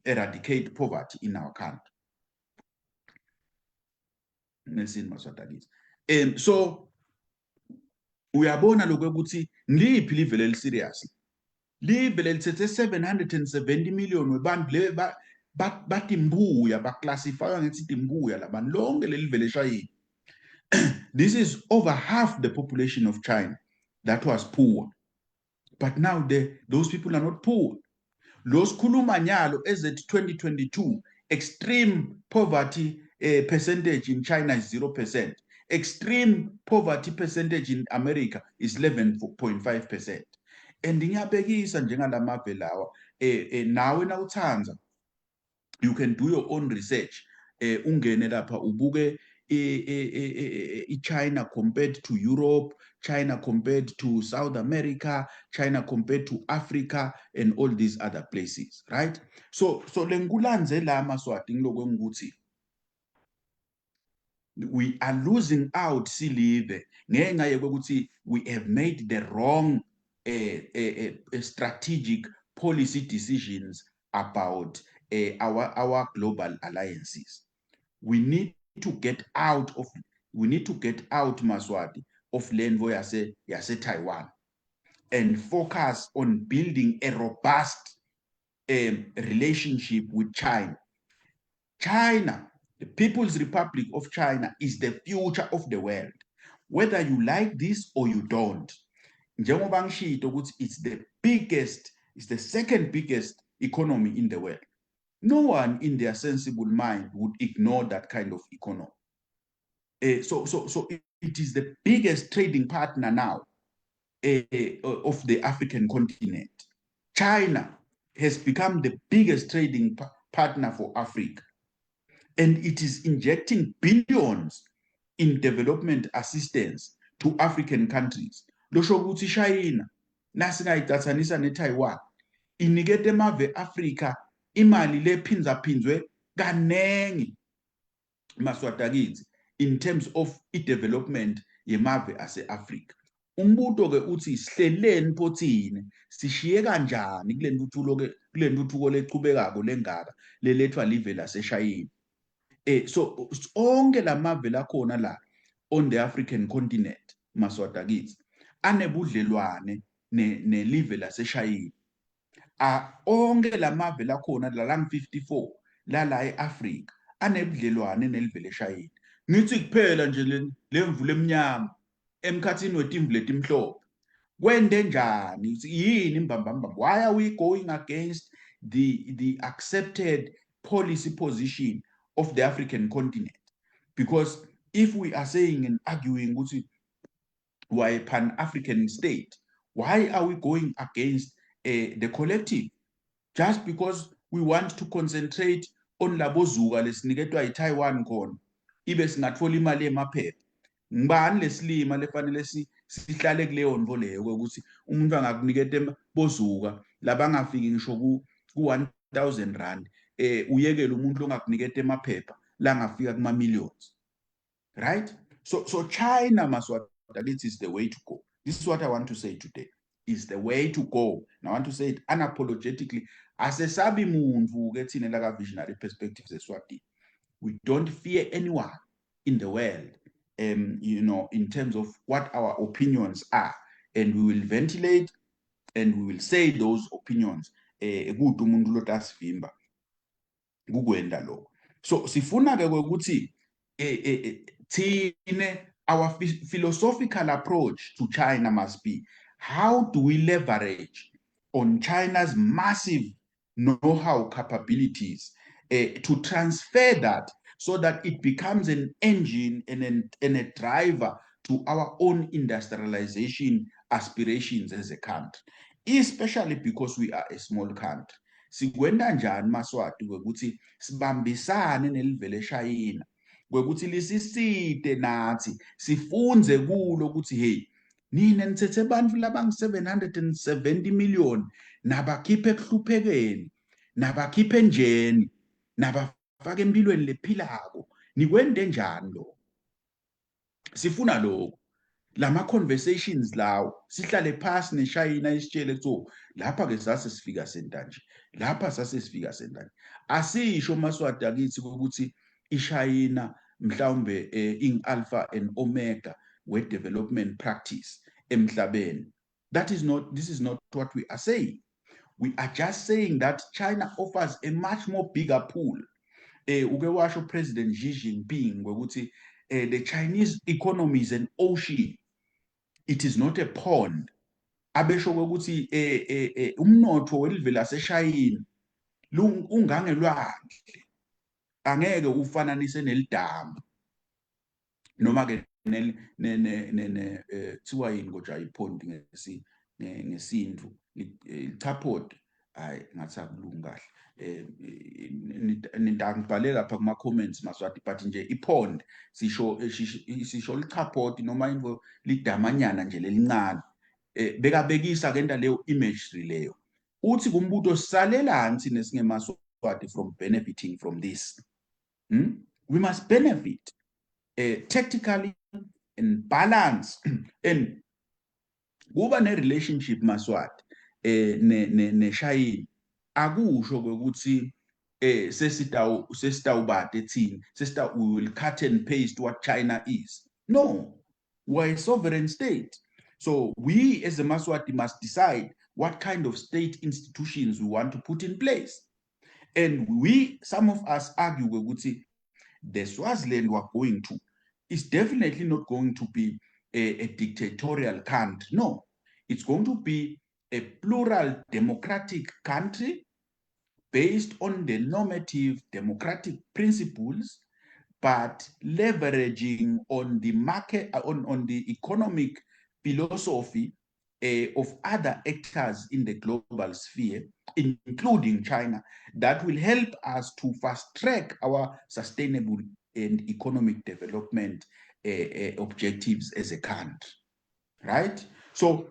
eradicate poverty in our country. Nelson Maswati. So uyabona lokho ukuthi ngiliphi live leli serious, live lelithethe 770 million webantu le batimbuya, baclassifywa ngethi timbuya labantu lonke leli vele eshayini. This is over half the population of China that was poor, but now those people are not poor. Lo sikhuluma nyalo, as at 2022, extreme poverty percentage in China is 0%. Extreme poverty percentage in America is 11.5%. And ngiyabekisa njengalamave lawa, nawe nawuthanda you can do your own research, ungene lapha ubuke i-China compared to Europe, China compared to South America, China compared to Africa and all these other places, right? So lengikulandze la, Maswati, ngiloko ngikuthi we are losing out silive ngenxa yokuthi we have made the wrong strategic policy decisions about our global alliances. We need to get out, Maswati, of lentfo yase Taiwan and focus on building a robust relationship with China. China, the People's Republic of China, is the future of the world. Whether you like this or you don't. Njengoba ngishito ukuthi it's the biggest, it's the second biggest economy in the world. No one in their sensible mind would ignore that kind of economy. So it is the biggest trading partner now of the African continent. China has become the biggest trading partner for Africa. And it is injecting billions in development assistance to African countries. Losho ukuthi iShayina nasingayicatsanisa neTaiwan inikete emave Afrika imali lephindzaphindze kanengi, Maswati akithi, in terms of i-development yemave ase-Afrika. Umbuto ke uthi, sihleleni phothini, sishiye kanjani kule ntuthuko ke, kule ntuthuko lechubekako lengaka lelethwa live laseShayina? So onke lamave lakhona la on the African continent, Maswati akithi, anebudlelwane nelive laseShayina. A onke lamave lakhona lalang 54 lala eAfrika anebudlelwane nelive leShayina. Ngithi kuphela nje lemvula eminyama emkhathini wetimvu letimhlophe, kwende njani, yini imbambambamba? Why are we going against the accepted policy position of the African continent? Because if we are saying and arguing ukuthi we are a pan-African state, why are we going against the collective just because we want to concentrate on labozuka lesiniketwa yiTaiwan khona ibe singathola imali emaphepha? Ngibani lesilima lefanele sihlale kuleyo nto leyo ukuthi umuntu angakuniketa bozuka labangafiki ngisho ku R1000, uyekele umuntu ongakuniketa emaphepha langafika kuma millions, right? So China, Maswati akithi, is the way to go. This is what I want to say today, is the way to go, and I want to say it unapologetically. Asesabi muntu ke thina la ka Visionary Perspectives eSwatini. We don't fear anyone in the world in terms of what our opinions are, and we will ventilate and we will say those opinions. Kude umuntu lotasivimba kukwenda lokho. So sifuna ke ukuthi thine our philosophical approach to China must be, how do we leverage on China's massive know-how capabilities to transfer that so that it becomes an engine and a driver to our own industrialization aspirations as a country, especially because we are a small country? Sikwenta njani, Maswati, kwekuthi sibambisane nelivele eShayina kwekuthi lisisite nathi sifunze kulo ukuthi, hey, nina nithethe bantfu labangu 770 million, nabakhiphe ekuhluphekeni, nabakhiphe enjeni, nabafaka empilweni lephilako, nikwente njani lo? Sifuna lokho, lama conversations lawo, sihlale phasi neShayina, isitshele so lapha ke sase sifika senta nje, lapha sase sifika senta nje. Asisho, Maswati akithi, ukuthi iShayina mhlawumbe ing alpha and omega we development practice emhlabeni. That is not this is not what we are saying. We are just saying that China offers a much more bigger pool. Uke washo President Xi Jinping ukuthi the Chinese economy is an ocean, it is not a pond. Abesho ukuthi umnotho welive laseShayina ungangelwandle, angeke ufananise nelidamu noma ke ne ne ne ne kuthiwa yini kodwa i-pond ngesintu, lichaphoti. Hayi, ngathi akulungi kahle. Ningibhale lapha kuma comments, Maswati, but nje i-pond sisho lichaphoti noma into lidamanyana nje lelincane. Bekabekisa kenta leyo imagery leyo. Uthi kumbuto, salelani thina singemaswati from benefiting from this? We must benefit tactically and balance and kuba ne-relationship, Maswati, ne neShayini. Akusho ukuthi sesitawubade thina sesita we will cut and paste what China is. No, we are a sovereign state, so we as a Maswati must decide what kind of state institutions we want to put in place. And we, some of us argue ukuthi the Swaziland we are going to is definitely not going to be a dictatorial country. No, it's going to be a plural democratic country based on the normative democratic principles, but leveraging on the market, on the economic philosophy of other actors in the global sphere, including China, that will help us to fast track our sustainable and economic development objectives as a country, right? So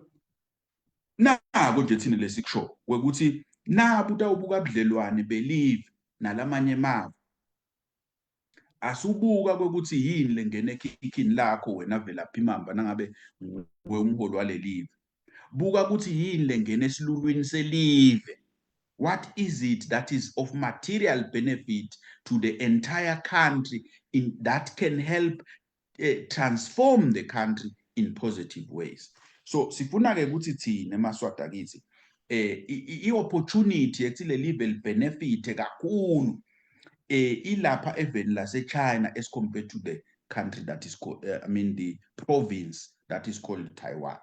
nako nje thina lesikusho ukuthi nabu utawubuka budlelwane belive nalamanye emave, asubuka kwekuthi yini lengena ekhikhini lakho wena Velaphi Mamba nangabe nguwe umholi walelive. Buka ukuthi yini lengena esilulwini selive. What is it that is of material benefit to the entire country in that can help transform the country in positive ways? So sifuna ke ukuthi thina emaSwati akithi i-opportunity ethi lelive libenefit kakhulu ilapha eveni lase China as compared to the country that is called, I mean, the province that is called Taiwan.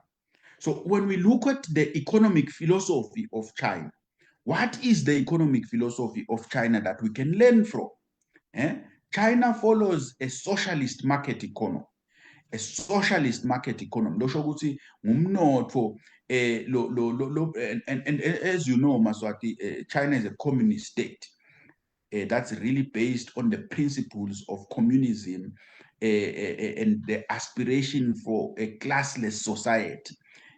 So when we look at the economic philosophy of China, what is the economic philosophy of China that we can learn from? Eh? China follows a socialist market economy. A socialist market economy. Losho ukuthi ngumnotfo lo lo lo and as you know, Maswati, China is a communist state that's really based on the principles of communism and the aspiration for a classless society.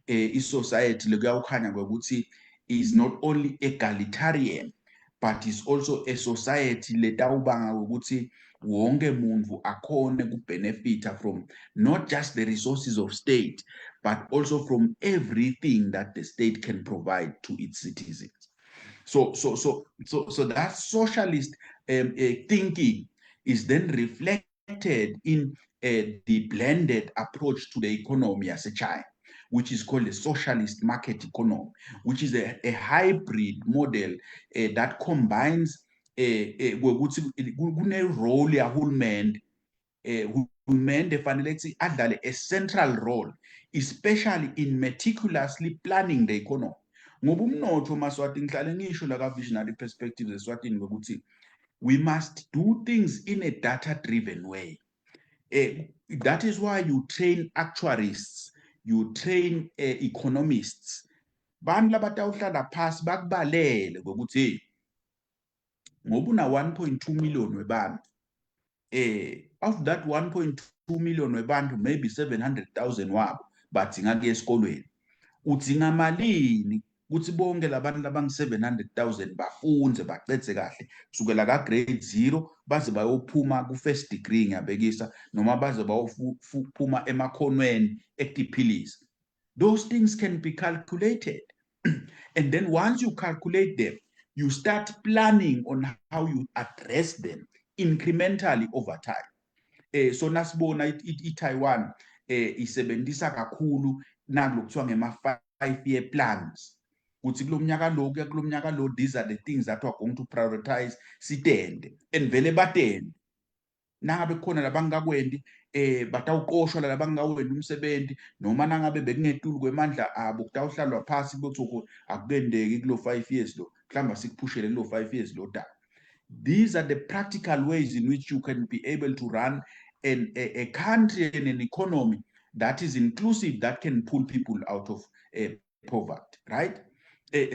I-society lekuyawukhanya kwekuthi is not only egalitarian but is also a society letawubanga ukuthi wonke muntu akhone kubenefita from not just the resources of state but also from everything that the state can provide to its citizens. So that socialist thinking is then reflected in the blended approach to the economy as a China, which is called the socialist market economy, which is a hybrid model that combines ukuthi kune role yahulumende, hulumende fanele kuthi adlale a central role, especially in meticulously planning the economy, ngoba umnotho, Maswati, ngihlale ngisho la ka Visionary Perspectives eSwatini ukuthi we must do things in a data driven way. That is why you train actuaries, you train economists, bantu labatawuhlala phasi bakubalele ngokuthi hey, ngoba una 1.2 million webantu, of that 1.2 million webantu, maybe 700,000 wabo badzinga kuya esikolweni. Udzinga malini kuthi bonke labantu labangu 700,000 bafunze bacedze kahle kusukela ka grade 0 baze bayophuma ku first degree, ngiyabekisa, noma baze bayophuma emakhonweni ekutiphilisa? Those things can be calculated, and then once you calculate them, you start planning on how you address them incrementally over time. So nasibona iTaiwan isebenzisa kakhulu nakulokuthiwa ngema 5 year plans, kuthi kulomnyaka lo kuya kulomnyaka lo, these are the things that we are going to prioritize, sitende, and vele batende. Nangabe kukhona labangakwendi, batawuqoshwa labangakwendi umsebenzi, noma nangabe bekungetulu kwemandla abo, kutawuhlalwa phasi kuthi akukendeki kulo 5 years lo, mhlawumbe sikuphushele kulo 5 years lo daba. These are the practical ways in which you can be able to run a country and an economy that is inclusive, that can pull people out of poverty, right?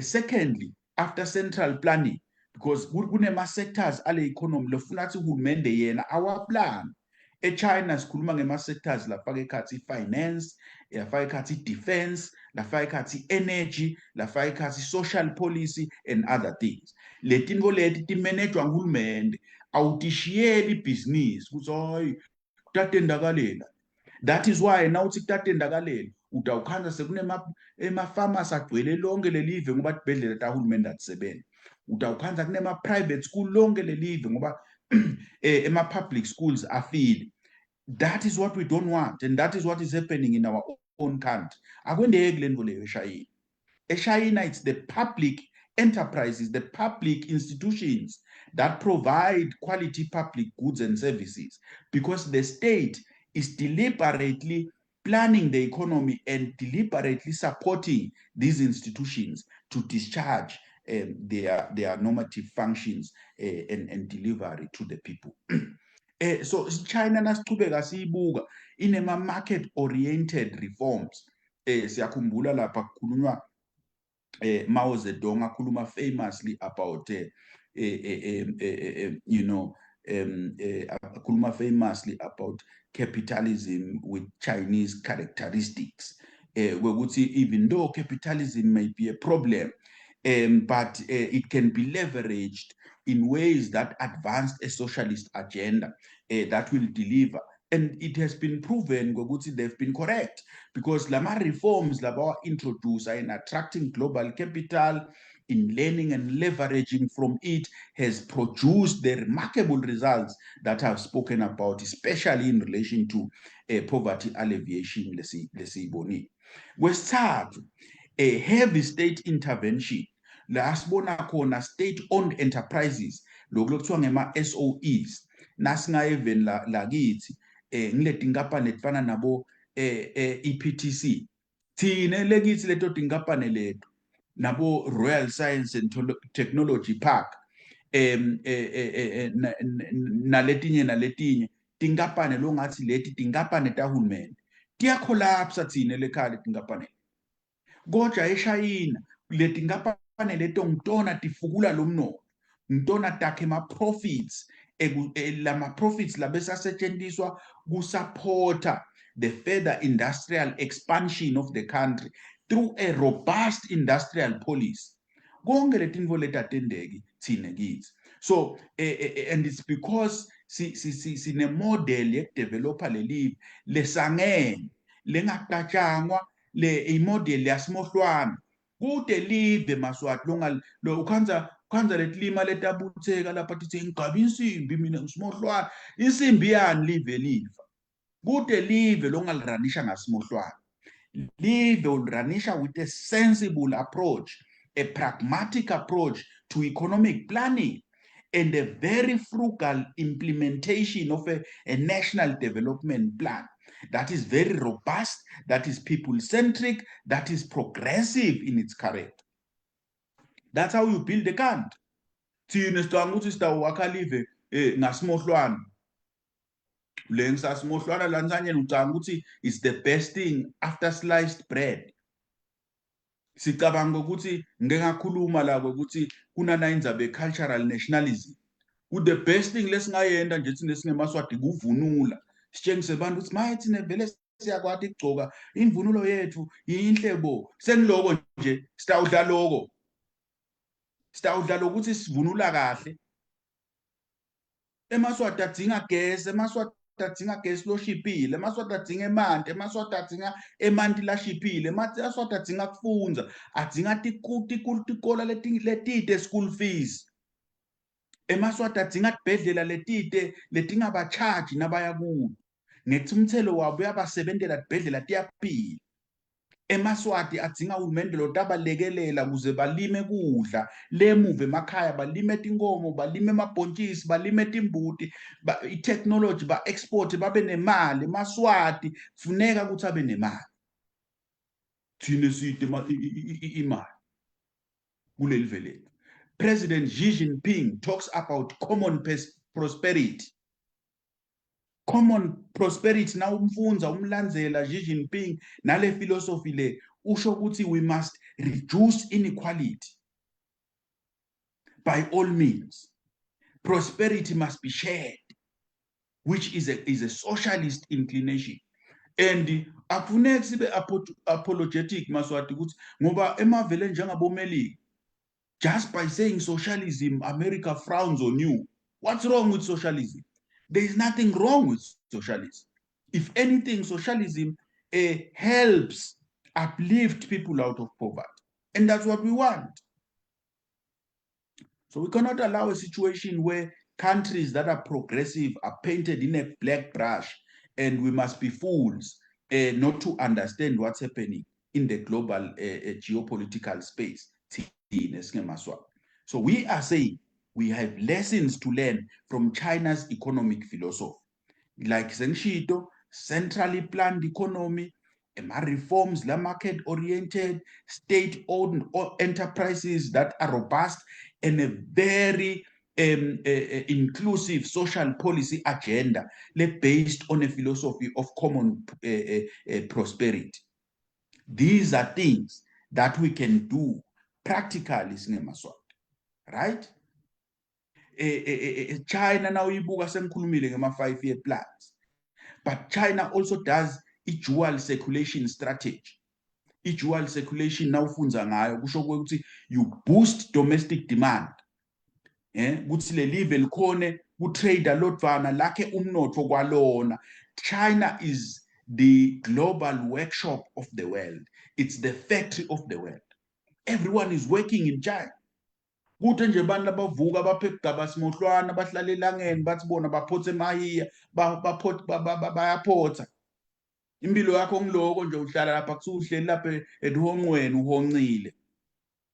Secondly, after central planning, because kunema sectors ale economy lofuna ukuthi uhulumende yena awaplan. eChina sikhuluma ngema sectors lafaka ekhathi i-finance, lafaka ekhathi i-defense, lafaka ekhathi i-energy, lafaka ekhathi social policy and other things. Letinto leti timanejwa nguhulumende, awutishiyeli ibhizinisi ukuthi hayi, kutatendakalela. That is why nawuthi kutatendakalela, utawukhandza sekunema emafamasi agcwele lonke lelive ngoba tibhedlela tahulumende atisebenzi. Utawukhandza kunema-private school lonke lelive ngoba ema-public schools afile. That is what we don't want, and that is what is happening in our own country. Akwendeki le nto leyo eShayina. EShayina it's the public enterprises, the public institutions that provide quality public goods and services, because the state is deliberately planning the economy and deliberately supporting these institutions to discharge their normative functions and delivery to the people. So China, nasichubeka siyibuka, inema market oriented reforms. Siyakhumbula lapha kukhulunywa Mao Zedong akhuluma famously about akhuluma famously about capitalism with Chinese characteristics. Kwekuthi even though capitalism may be a problem, but it can be leveraged in ways that advance a socialist agenda that will deliver. And it has been proven ukuthi they've been correct, because lama reforms labawa introduce in attracting global capital, in learning and leveraging from it, has produced the remarkable results that I've spoken about, especially in relation to poverty alleviation lesiyibonile. Kwesithathu, a heavy state intervention, la sibona khona state owned enterprises, lokhu lokuthiwa ngema SOEs. Nasingaye even la lakithi, ngileti inkampani etifana nabo EPTC, thine lekithi leto tinkampani leto, nabo Royal Science and Technology Park, naletinye naletinye tinkampani longathi leti tinkampani tahulumende, tiyacollapse thine lekhaya letinkampani. Kodwa eShayina letinkampani leto ngitona tifukula lo mnotfo, ngitona takhe ema-profits, lama-profits labese asetshenziswa kusupporta the further industrial expansion of the country through a robust industrial policy. Konke letintfo leti atendeki thine kithi. So and it's because sine model yekudevelopa lelive lesangene, lengacatshangwa, le imodel yasimohlwana. Kude live, Maswati, longa lo ukhandza letilima letabutheka lapha tithi, "Ngigabe insimbi mina, ngisimohlwana." Insimbi yani? Live lifa kude live longaliranisha ngasimohlwana. Live uliranisha with a sensible approach, a pragmatic approach to economic planning and a very frugal implementation of a national development plan that is very robust, that is people-centric, that is progressive in its character. That's how you build a country. Thina sicabanga ukuthi sitawakha live ngasimohlwana. Le ngisasimohlwana la nsanyeni, ucabanga ukuthi it's the best thing after sliced bread. Sicabanga ukuthi ngeke ngakhuluma la ukuthi kunana indzaba ye-cultural nationalism. Ku the best thing lesingayenda nje thina singemaswati kuvunula. Sitshengise abantu ukuthi maye, thina vele siyakwati ukugcoka, imvunulo yethu yinhle bo. Sengiloko nje sitawudla loko. Sitawudla lokuthi sivunula kahle. EmaSwati adzinga gesi, emaSwati adzinga gesi loshibhile, emaSwati adzinga emanti, emaSwati adzinga emanti lashiphile, emaSwati adzinga kufundza, adzinga tikola letite school fees. EmaSwati adzinga tibhedlela letite letingaba-charge nabaya kuyo. Ngethi umthelo wabo uyabasebentela, tibhedlela tiyaphila. EmaSwati adzinga uhulumende lotabalekelela ukuze balime kudla lemuva emakhaya, balime tinkomo, balime emabhontjisi, balime timbuti, i-technology ba-export, babe nemali. EmaSwati kufuneka ukuthi abe nemali. Thine side imali kuleli vele. President Xi Jinping talks about common prosperity. Common prosperity, na umfundza umlandzela Xi Jinping nale philosophy le, usho ukuthi we must reduce inequality by all means. Prosperity must be shared, which is a socialist inclination. And akufuneki sibe apologetic, Maswati, ukuthi ngoba emavele njengabomelika, just by saying socialism, America frowns on you. What's wrong with socialism? There is nothing wrong with socialism. If anything, socialism helps uplift people out of poverty. And that's what we want. So we cannot allow a situation where countries that are progressive are painted in a black brush, and we must be fools not to understand what's happening in the global geopolitical space. So we are saying we have lessons to learn from China's economic philosophy. Like sengishito, centrally planned economy, reforms, la market oriented, state-owned enterprises that are robust, and a very inclusive social policy agenda based on a philosophy of common prosperity. These are things that we can do practically singemaswati, right? China now ibuka, sengikhulumile ngema 5 year plans, but China also does a dual circulation strategy. I-dual circulation nawufundza ngayo kusho ukuthi you boost domestic demand, kuthi lelive likhone ku-trade lodvwana lakhe umnotfo kwalona. China is the global workshop of the world. It's the factory of the world. Everyone is working in China. Kuthi nje abantu labavuka baphe kugaba simohlwana, bahlala elangeni, bathi bona baphothe emahiya, bayaphotha. Impilo yakho ngiloko nje, uhlala lapha, kuthiwa uhleli lapha elihonqweni, uhoncile.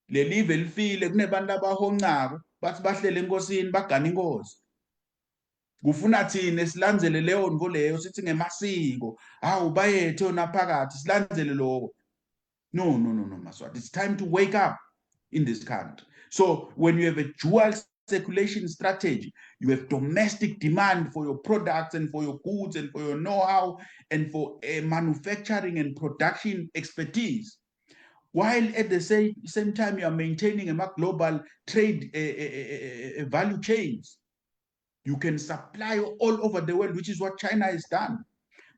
Lelive lifile. Kunebantu abahoncako, bathi bahlele enkosini, bagana inkosi. Kufuna thina silandzele leyo nto leyo, sithi ngemasiko, hawu, bayethe yona phakathi, silandzele lokho. No, no, no, no, Maswati, it's time to wake up in this country. So when you have a dual circulation strategy, you have domestic demand for your products and for your goods and for your know-how and for manufacturing and production expertise, while at the same time you are maintaining a global trade value chains. You can supply all over the world, which is what China has done.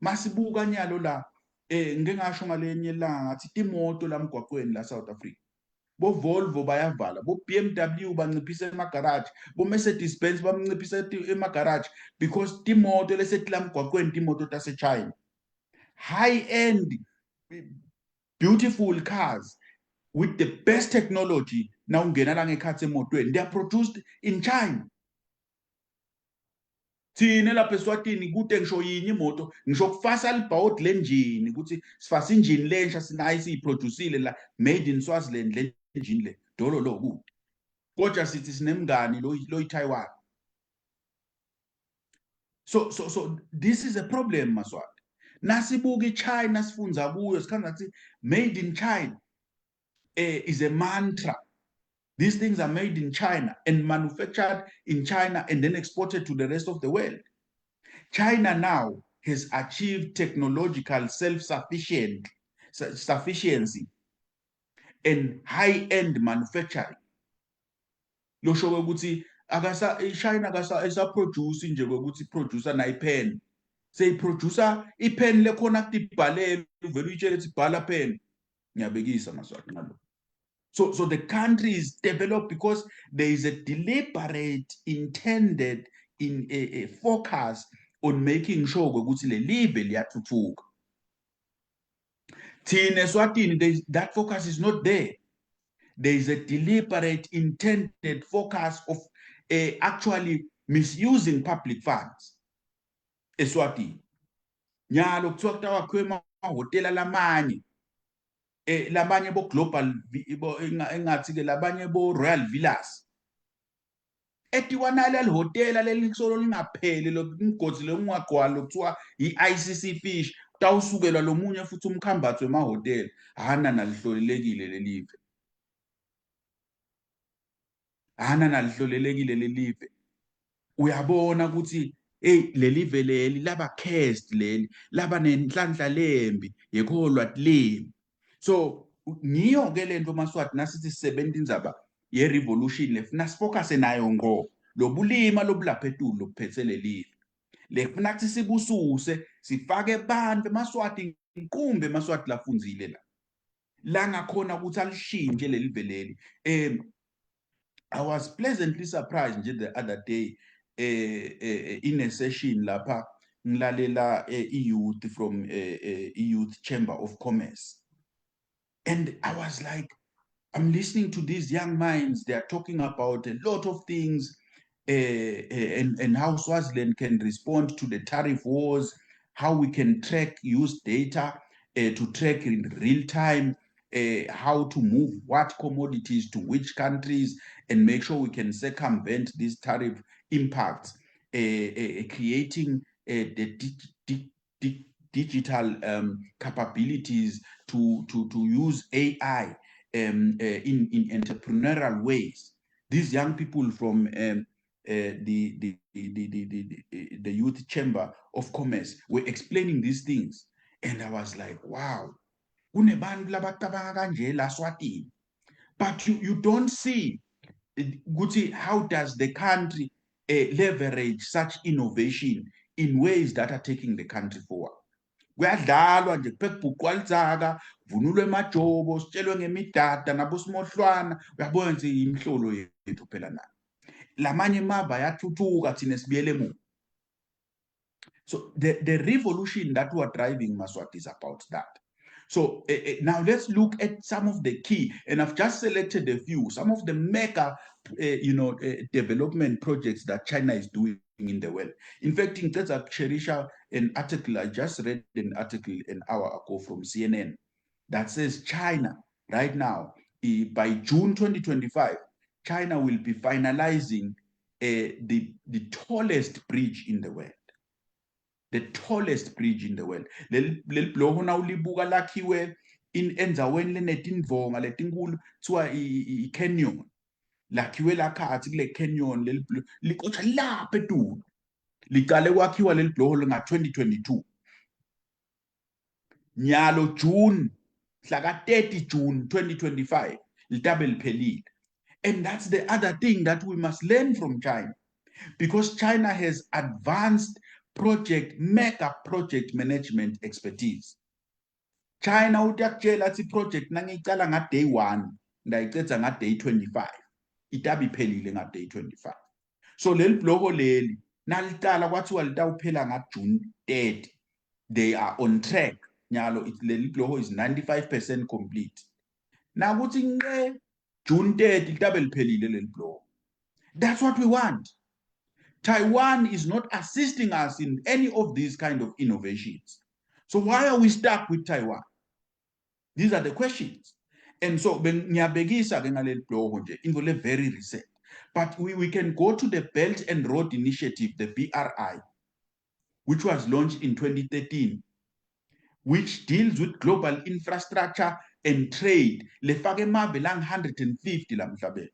Masibuka nyalo la, ngike ngasho ngalenye ilanga ngathi timoto la mgwaqweni la South Africa, bo Volvo bayavala, bo BMW banciphisa emagaraji, bo Mercedes Benz bamnciphisa emagaraji, because timoto lesetila mgwaqweni timoto tase China, high end beautiful cars with the best technology. Na ungena la ngekhathi emotweni, they are produced in China. Thina lapha eSwatini kude ngisho yinye imoto, ngisho kufasa libhawodi lenjini ukuthi sifasa injini lensha, sinayo, siyiproducile la, made in Swaziland le njini le, dolo lo kude. Kodwa sithi sinemngani lo Taiwan. So this is a problem, Maswati. Nasibuka iChina, sifunza kuyo, sikhanda ngathi made in China is a mantra. These things are made in China and manufactured in China and then exported to the rest of the world. China now has achieved technological self-sufficient sufficiency and high-end manufacturing. Losho ukuthi akasa iChina akasa esaproduce nje kwekuthi producer na ipen, seyiproducer ipen lekhona kutibhalela, uvela uyitshele ukuthi bhala pen. Ngiyabekisa, Maswati, ngalo. So the country is developed because there is a deliberate intended in a focus on making sure ukuthi le live liyathuthuka. Thina eSwatini that focus is not there. There is a deliberate intended focus of actually misusing public funds eSwatini. Nyalo kuthiwa kutawakhiwa emahhotela lamanye, lamanye bo global, engathi ke labanye bo Royal Villas etiwanali alihhotela leli solo lingapheli lo mgodzi longagcwali lokuthiwa i-ICC Fish, kutawusukelwa lomunye futhi umkhambatho wemahhotela. Hana nalihlolelekile lelive, hana nalihlolelekile lelive. Uyabona ukuthi hey, lelive leli laba cursed, leli laba nenhlanhla lembi yekholwa tilimi. So ngiyo ke lento, Maswati, nasithi sisebenza indzaba ye-revolution lefuna sifocuse nayo ngqo lobulima lobulapha etulu lobuphethe lelive, lefuna kuthi sibususe, sifake bantu emaSwati, inqumbe emaSwati lafundzile la langakhona ukuthi alishintshe leli veleli. I was pleasantly surprised nje the other day in a session lapha ngilalela i-youth from i-Youth Chamber of Commerce, and I was like, I'm listening to these young minds. They are talking about a lot of things and how Swaziland can respond to the tariff wars, how we can track, use data to track in real time how to move what commodities to which countries and make sure we can circumvent these tariff impacts, creating the digital capabilities to use AI in entrepreneurial ways. These young people from the Youth Chamber of Commerce were explaining these things. And I was like, "Wow, kunebantu labacabanga kanje la Swatini." But you don't see ukuthi how does the country leverage such innovation in ways that are taking the country forward. Kuyadlalwa nje, kuphekubhuqwa lidzaka. Vunulwe emajobo, sitshelwe ngemidada nabosimohlwana. Uyabona nje imhlolo yethu phela na. Lamanye emave ayathuthuka, thina sibuyele emuva. So the revolution that we are driving, Maswati, is about that. So now let's look at some of the key, and I've just selected a few, some of the mega development projects that China is doing in the world. In fact, ngiceda kusherisha an article, I just read an article an hour ago from CNN that says China right now, by June 2025, China will be finalizing the tallest bridge in the world. The tallest bridge in the world. Leli bhuloho nawulibuka lakhiwe in endzaweni lenetindvonga letinkulu, kuthiwa i-canyon. Lakhiwe lakhathi kule canyon leli liqotsha lapha etulu. Licale kwakhiwa leli bhuloho nga-2022. Nyalo June, mhla ka-30 June 2025, litabe liphelile. And that's the other thing that we must learn from China, because China has advanced project, mega project management expertise. China utiyakutshela athi project nangiyicala nga-day 1, ndayicedza nga-day 25, itabe iphelile nga-day 25. So leli bhuloho leli nalicala kwathiwa litawuphela nga-June 30. They are on track. Nyalo leli bhuloho is 95% complete. Nakuthi nqe June 30 litabe liphelile leli bhuloho. That's what we want. Taiwan is not assisting us in any of these kind of innovations. So why are we stuck with Taiwan? These are the questions. And so ngiyabekisa ke ngaleli bhuloho nje, into le very recent. But we can go to the Belt and Road Initiative, the BRI, which was launched in 2013, which deals with global infrastructure and trade. Lefake emave lang 150 la mhlabeni.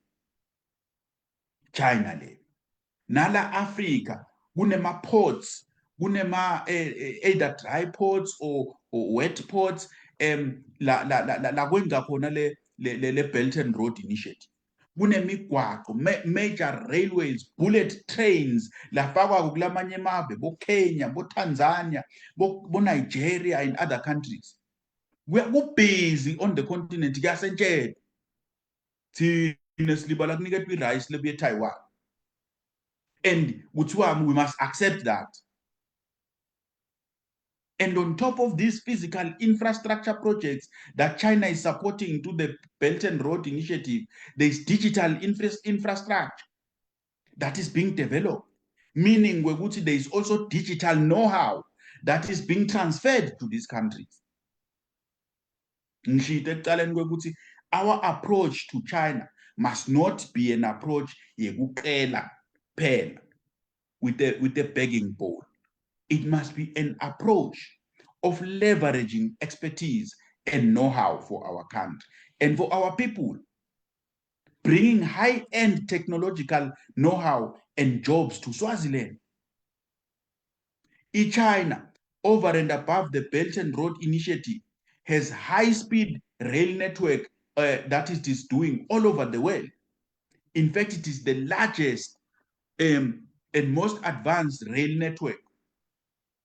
China le. Nala Africa kunema ports, kunema either dry ports or wet ports la la la la kwenza khona le Belt and Road Initiative. Kunemigwaqo, major railways, bullet trains lafakwa kulamanye emave, bo Kenya, bo Tanzania, bo Nigeria and other countries. Ku busy on the continent, kuyasentshela. Thina silibala kuniketwa i-rice lebuye eTaiwan. And kuthiwa we must accept that. And on top of these physical infrastructure projects that China is supporting to the Belt and Road Initiative, there is digital infrastructure that is being developed, meaning kwekuthi there is also digital know-how that is being transferred to these countries. Ngishito ekucaleni kwekuthi our approach to China must not be an approach yekucela phela with the begging bowl. It must be an approach of leveraging expertise and know-how for our country and for our people, bringing high-end technological know-how and jobs to Swaziland. I-China, over and above the Belt and Road Initiative, has high-speed rail network that it is doing all over the world. In fact, it is the largest and most advanced rail network,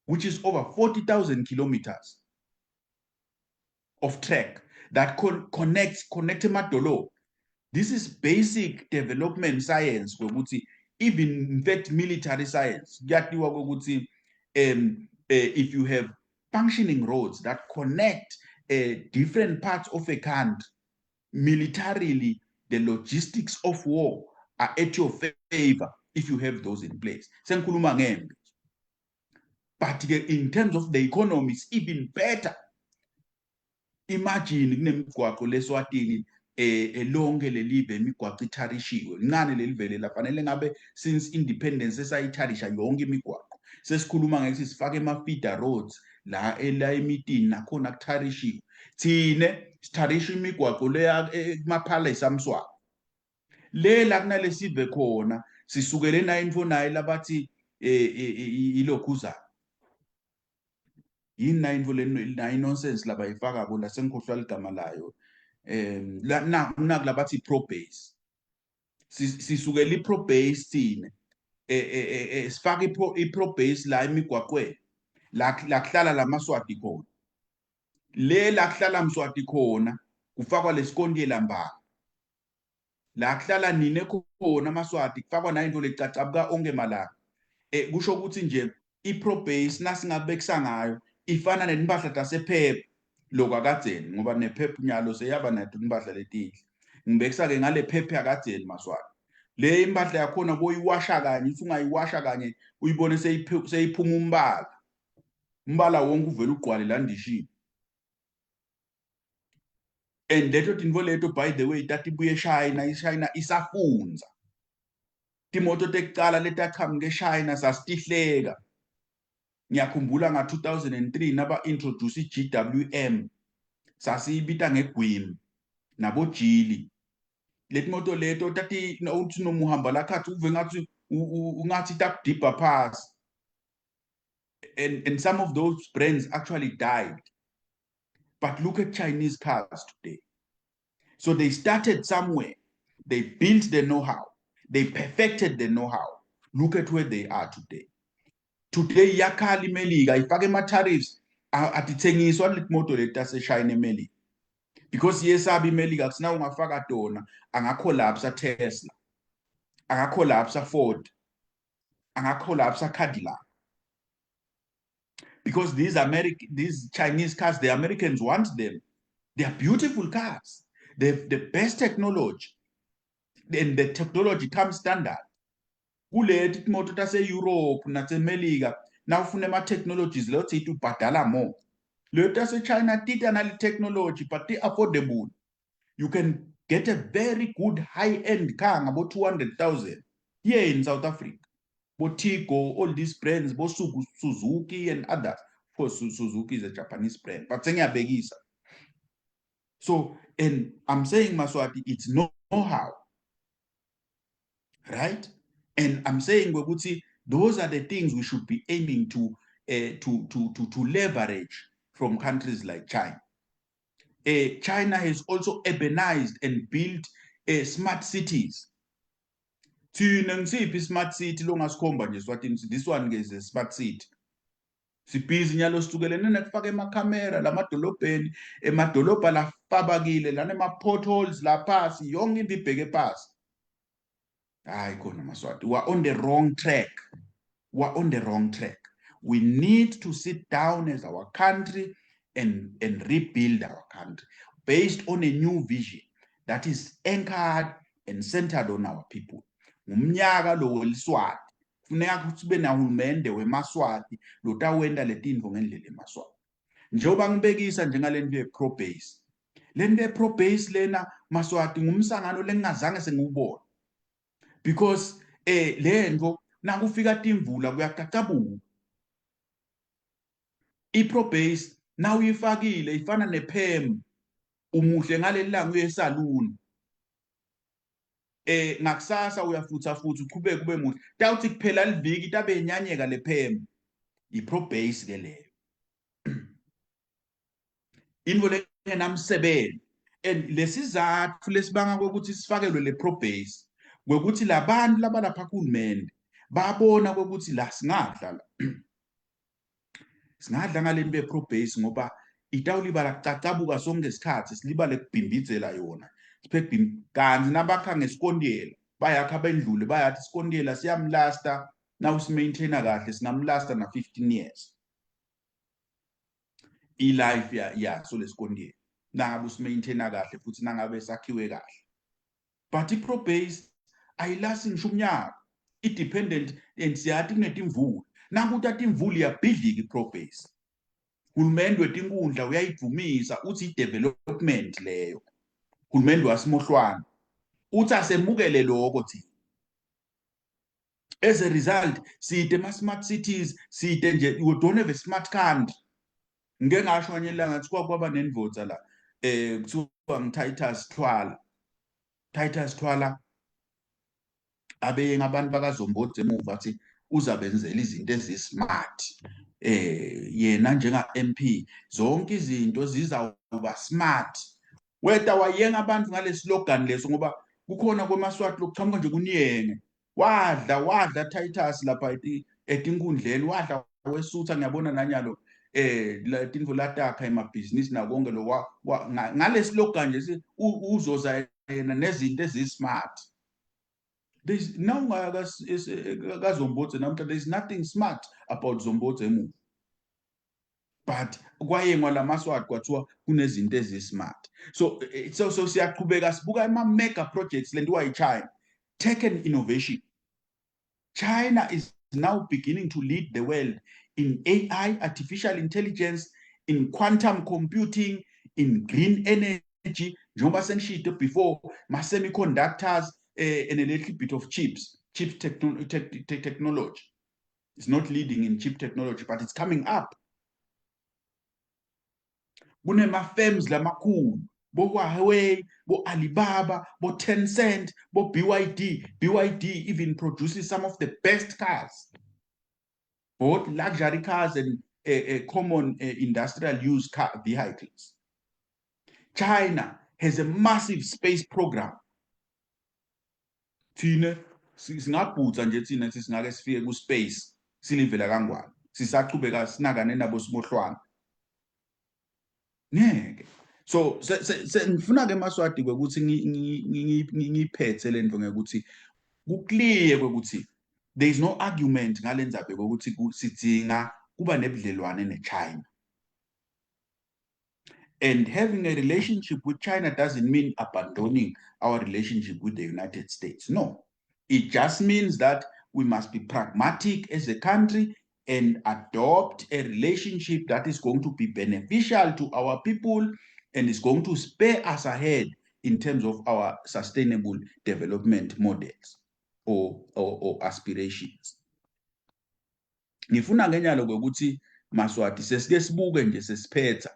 which is over 40,000 kilometers of track that connect emadolobha. This is basic development science kwekuthi even in fact military science kuyatiwa kwekuthi if you have functioning roads that connect different parts of a country militarily, the logistics of war are at your favor if you have those in place. Sengikhuluma ngempi, but ke in terms of the economy, it's even better. Imagine kunemigwaqo leSwatini, lonke lelive imigwaqo itharishiwe, lincane lelivele lafanele ngabe since independence esayitharisha yonke imigwaqo. Sesikhuluma ngekuthi sifake ema-feeder roads la ela emitini, nakhona kutharishiwe. Thine sitharisha imigwaqo leya kumapalace amswako le la kunalesive khona, sisukele 949 labathi ilokhuzana yini 94 le nayi nonsense labayifakako la, sengikhohlwa ligama layo, la naku labathi pro base. Sisukela i-pro base thina, sifake i-pro base la emigwaqweni la la kuhlala lamaswati khona. Le la kuhlala Mswati khona kufakwa lesikontiyela mbala. La kuhlala nine khona amaSwati kufakwa nayinto lecacabuka onke malanga. Kusho ukuthi nje i-Probase nasingabekisa ngayo ifana netimpahla tasePep lokwakadzeni, ngoba nePep nyalo seyaba nato timpahla letinhle. Ngibekisa-ke ngale Pep yakadzeni maSwati. Le impahla yakhona boyiwasha kanye, uthi ungayiwasha kanye uyibone seyiphuma umbala. Umbala wonke uvela ugqwale la ndishini. And leto tintfo leto, by the way, tatibuye eShayina, iShayina isafundza. Timoto tekucala letachamuka eShayina sasitihleka. Ngiyakhumbula nga-2003 naba-introduce i-GWM, sasiyibita ngegwimi nabojili. Leti moto leto tati uthi noma uhamba lakhathi uve ngathi ungathi takudibha phasi. And some of those brands actually died. But look at Chinese cars today. So they started somewhere. They built the know-how. They perfected the know-how. Look at where they are today. Today, yakhala iMelika ifake ama-tariffs, atithengiswa leti moto leti taseShayina eMelika. Because yesaba iMelika kuthi na ungafaka tona angakhollapsa Tesla, angakhollapsa Ford, angakhollapsa Cadillac. Because these Chinese cars, the Americans want them. They are beautiful cars. They have the best technology. And the technology comes standard. Kuleti timoto tase-Europe naseMelika, nawufuna ama-technologies leyo thithi ubhadala more. Leyo tase-China tita nale technology, but ti-affordable. You can get a very good high-end car ngabo 200,000 here in South Africa. Bo Tiggo, all these brands, bo Suzuki and others. Of course, Suzuki is a Japanese brand, but sengiyabekisa. So, and I'm saying, Maswati, it's know-how, right? And I'm saying, ukuthi those are the things we should be aiming to leverage from countries like China. China has also urbanized and built smart cities. Thina ngisiphi smart city longasikhomba nje Swatini? This one is a smart city. Sibhizi nyalo sisukelene nekufaka emakhamera lamadolobheni, emadolobha lafabakile lanema-potholes laphasi, yonke into ibheke phasi. Hayi khona maSwati, we are on the wrong track. We are on the wrong track. We need to sit down as our country and rebuild our country based on a new vision that is anchored and centered on our people. Ngumnyaka lo weliswati, kufuneka ukuthi kube nahulumende wemaSwati lotawenta letintfo ngendlela emaSwati. Njengoba ngibekisa njengale nto ye-Probase, le nto ye-Probase lena maSwati ngumsangano lengingazange sengiwubone, because le nto nakufika timvula kuyaqaqabuka. I-Probase nawuyifakile ifana ne-perm, umuhle ngaleli langa uye esaluni, ngakusasa uyafutha futhi uchubeke ube muhle, tawuthi kuphela liviki tabe inyanyeka le perm. I-Probase ke leyo, into lengenamsebenzi. And lesizathu lesibanga kokuthi sifakelwe le Probase kwekuthi labantu labalapha kuhulumende babona kokuthi la singadla, la singadla ngale nto ye-Probase, ngoba itawulibala kucacabuka sonke isikhathi, silibale kubhimbidzela yona siphe. Kanti nabakha ngesikontiyela bayakha bendlule, bayathi isikontiyela siyamlasta nawusimaintaina kahle, singamlasta na-15 years i-life yaso lesikontiyela nangabe usimaintaina kahle futhi nangabe sakhiwe kahle. But i-Probase ayilasti ngisho umnyaka, i-dependent, and siyathi kunetimvula, nakuta timvula iyabhidlika i-Probase. Hulumende wetinkundla uyayidvumisa, uthi i-development leyo. Hulumende wasimohlwane uthi asemukele lokho thina. As a result, side ama-smart cities, side nje, we don't have a smart country. Ngike ngasho nganye ilanga ngathi kwakwaba nendvodza la kuthiwa ngu-Titus Thwala. Titus Thwala abeye ngabantu bakaZombodze emuva, athi uzabenzela izinto ezi-smart, yena njenga MP zonke izinto zizawuba smart. Weta wayenga abantu ngale slogan leso, ngoba kukhona kwemaSwati lokuqhamuka nje kuniyenge. Wadla, wadla Titus lapha etinkundleni, wadla wesutha. Ngiyabona nanyalo Tintfo latakha emabhizinisi nakonke lokwa ngalesilogan nje uzoza yena nezinto ezi-smart. There's nawungaya kaZombodze namhla, there is nothing smart about Zombodze emuva, but kwayengwa lamaswati kwathiwa kunezinto ezi-smart. So siyaqhubeka sibuka ama-mega projects lentiwa yi-China, tech and innovation. China is now beginning to lead the world in AI, artificial intelligence, in quantum computing, in green energy, njengoba sengishilo before, ma-semiconductors and a little bit of chips, chip technology. It's not leading in chip technology, but it's coming up. Kunema-firms lamakhulu, bo-Huawei, bo-Alibaba, bo-Tencent, bo-BYD. BYD even produces some of the best cars, both luxury cars and common industrial use car vehicles. China has a massive space program. Thina singabhutsa nje thina singake sifike ku-space silivela kangwane, sisachubeka sinakane nabo simohlwana ngeke. So ngifuna ke maswati kwekuthi ngiyiphethe lento ngekuthi ku-clear kwekuthi there is no argument ngale ndzaba yokuthi sidzinga kuba nebudlelwane neChina. And having a relationship with China doesn't mean abandoning our relationship with the United States. No, it just means that we must be pragmatic as a country and adopt a relationship that is going to be beneficial to our people and is going to spare us ahead in terms of our sustainable development models or aspirations. Ngifuna ngenyalo kwekuthi maswati sesike sibuke nje sesiphetha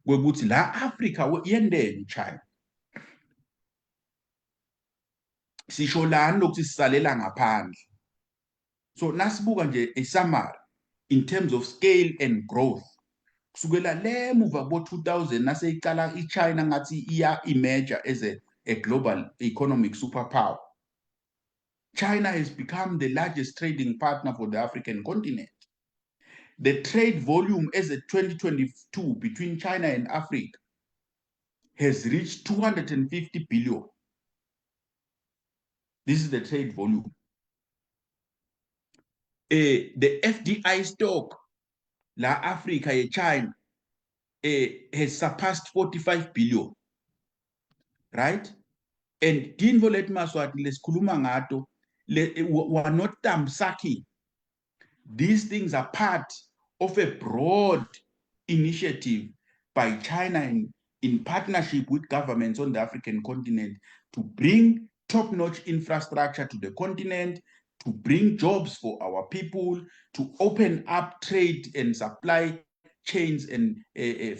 kwekuthi la Africa yendeni China. Sisho lani lokuthi sisalela ngaphandle. So nasibuka nje a summary in terms of scale and growth, kusukela le muva kubo 2000 naseyiqala iChina ngathi iya emerge as a global economic superpower. China has become the largest trading partner for the African continent. The trade volume as of 2022 between China and Africa has reached 250 billion. This is the trade volume. The FDI stock, la Africa ye China, has surpassed 45 billion. Right? And tintfo leti maswati lesikhuluma ngato were not thumb sucking. These things are part of a broad initiative by China in partnership with governments on the African continent to bring top-notch infrastructure to the continent, to bring jobs for our people, to open up trade and supply chains and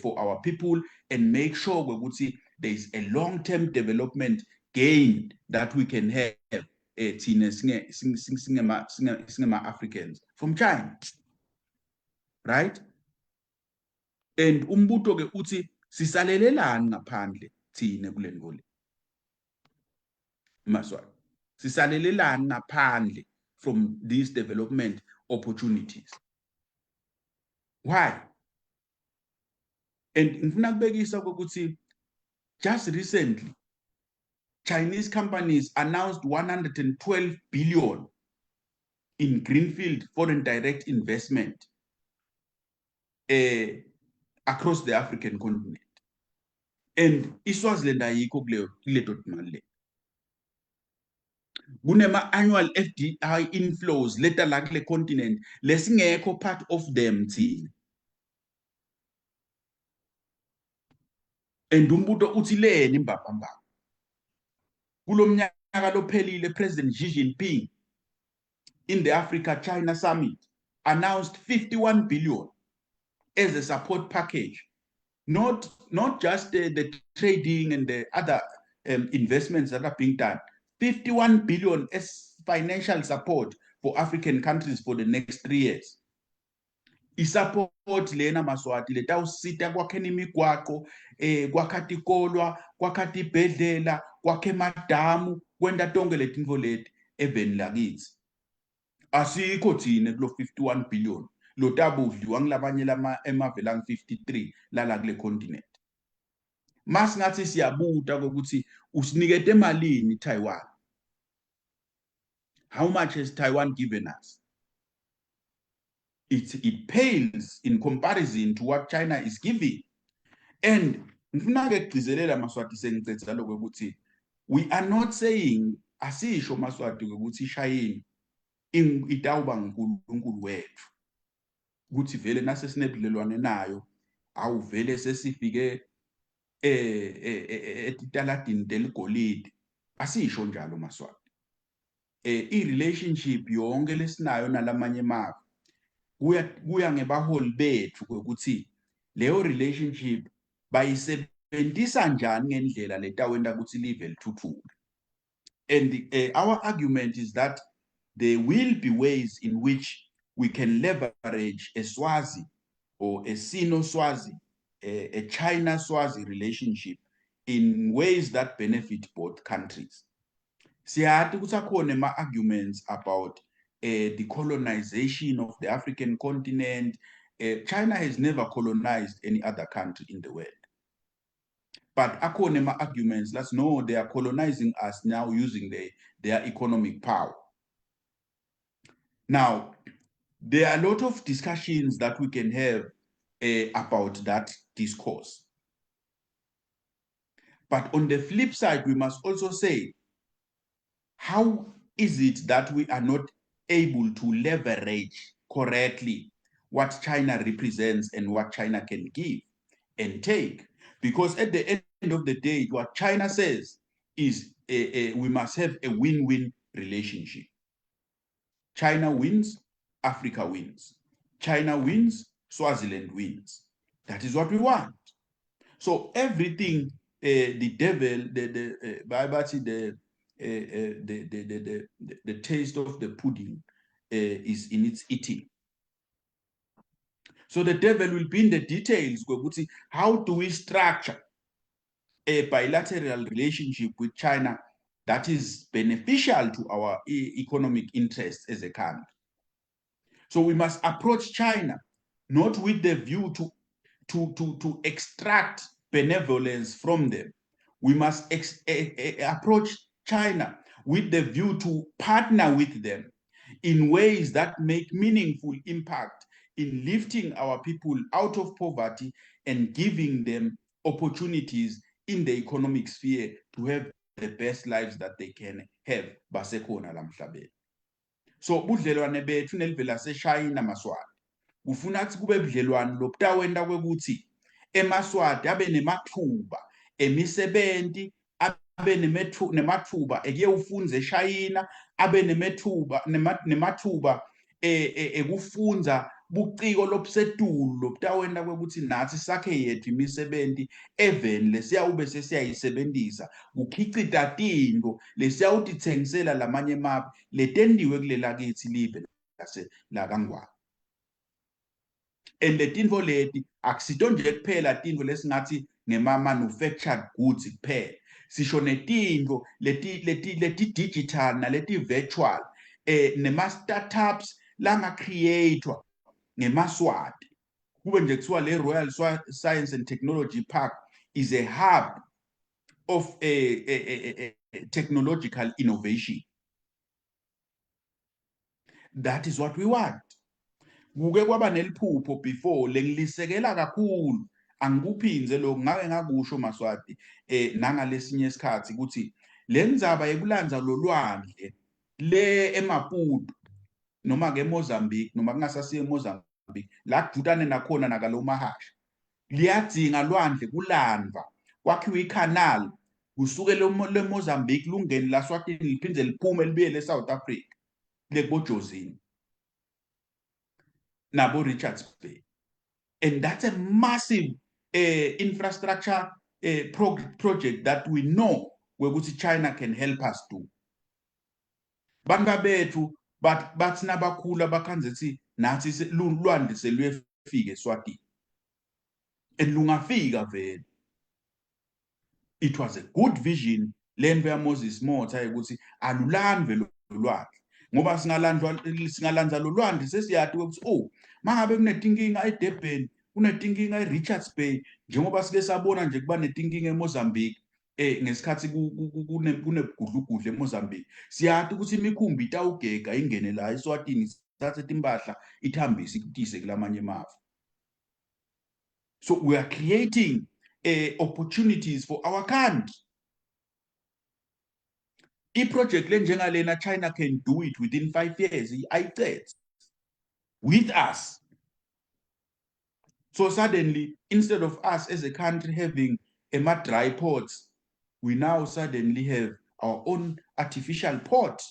for our people, and make sure ukuthi there is a long-term development gain that we can have thina singema-Africans from China, right? And umbuto ke uthi sisalelelani ngaphandle thina kule nto le maswati, sisalelelani ngaphandle from these development opportunities? Why? And ngifuna kubekisa ukuthi just recently Chinese companies announced 112 billion in greenfield foreign direct investment across the African continent. And iSwaziland ayikho kuleto mali le. Kunema annual FDI inflows leta la kule continent lesingekho part of them thina. And umbuto uthi leni imbabamba. Kulomnyaka lophelile, President Xi Jinping in the Africa China Summit announced 51 billion as a support package, not just the trading and the other investments that are being done, 51 billion as financial support for African countries for the next 3 years. I-support lena maswati letawusita kwakheni imigwaqo, kwakha tikolwa, kwakha tibhedlela, kwakha emadamu, kwenta tonke letintfo leti eveni lakithi. Asikho thina kulo 51 billion Lotabudliwa ngilabanye lama emave lang 53 lala kule continent. Masingathi siyabuta ukuthi usinikete malini Taiwan? How much has Taiwan given us? It pales in comparison to what China is giving. And ngifuna ke kugcizelela, Maswati, sengicetha lokho, ukuthi we are not saying, asisho, Maswati, ukuthi iShayini itawuba nguNkulunkulu wethu, ukuthi vele nase sinebudlelwane nayo, awuvele sesifike etitaladini teligolide. Asisho njalo, Maswati. I-relationship yonke lesinayo nalamanye emave kuya ngebaholi bethu ukuthi leyo relationship bayisebenzisa njani ngendlela letawenta ukuthi live lithuthuke. And our argument is that there will be ways in which we can leverage a Swazi or a Sino-Swazi, a China-Swazi relationship in ways that benefit both countries. Siyati ukuthi akhona ema-arguments about the colonization of the African continent. China has never colonized any other country in the world. But akhona ema-arguments let's no, they are colonizing us now using their economic power. Now, there are a lot of discussions that we can have about that discourse. But on the flip side, we must also say, how is it that we are not able to leverage correctly what China represents and what China can give and take? Because at the end of the day, what China says is we must have a win-win relationship. China wins, Africa wins. China wins, Swaziland wins. That is what we want. So everything, the devil, the Bible, the taste of the pudding is in its eating. So the devil will be in the details. Kwekuthi how do we structure a bilateral relationship with China that is beneficial to our economic interests as a country? So we must approach China not with the view to extract benevolence from them. We must approach China with the view to partner with them in ways that make meaningful impact in lifting our people out of poverty and giving them opportunities in the economic sphere to have the best lives that they can have basekhona lamhlabeni. So budlelwane bethu nelive laseShayina, Maswati, kufuna kuthi kube budlelwane lobutawenta kwekuthi emaSwati abe nemathuba emisebenti, abe nemathuba ekuyewufundza eShayina, abe nemathuba ekufundza buciko lobusetulu lobutawenta kwekuthi nathi sakhe yethu imisebenti eveni lesiyawube sesiyayisebentisa kukhicita tintfo lesiyawutitsengisela lamanye emave letendiwe kulela kitsi live lase lakaNgwane. And letintfo leti akusito nje kuphela tintfo lesingathi ngema-manufactured goods kuphela, sisho netintfo leti digital naleti virtual, nema-startups langa-create-wa ngemaSwati, kube nje kuthiwa le Royal Science and Technology Park is a hub of a technological innovation. That is what we want. Kuke kwaba neliphupho before lengilisekela kakhulu, angikuphinze lokhu ngake ngakusho, Maswati, nangalesinye isikhathi, ukuthi le ndzaba yekulandza lolwandle le eMaputo noma ke eMozambique, noma kungasasiye eMozambique, la kudutane nakhona nakalomahasha, liyadzinga lwandle kulandva kwakhiwe icanal kusuke le Mozambique lungene la Swatini, liphindze liphume libuyele eSouth Africa lekuboJozini nabo Richards Bay. And that's a massive infrastructure project that we know wekuthi China can help us do. Bantu bethu bathi nabakhula bakhanze thi nathi lwandle seluyefika eSwatini, and lungafika vele. It was a good vision lento yaMoses Motha ukuthi alulandwe lolwandle. Ngoba singalandwa, singalandza lo lwandle, sesiyati ukuthi, oh, mangabe kunetinkinga eDurban, kunetinkinga eRichards Bay, njengoba sike sabona nje kuba netinkinga eMozambique, ngesikhathi kunebugudlugudlu eMozambique, siyati ukuthi imikhumbi itawugega ingene la eSwatini, ithathe timpahla, ithambise, ikutise kulamanye emave. So we are creating opportunities for our country. I-project lenjengalena, China can do it within 5 years, ayicedze with us. So suddenly, instead of us as a country having a dry ports, we now suddenly have our own artificial port.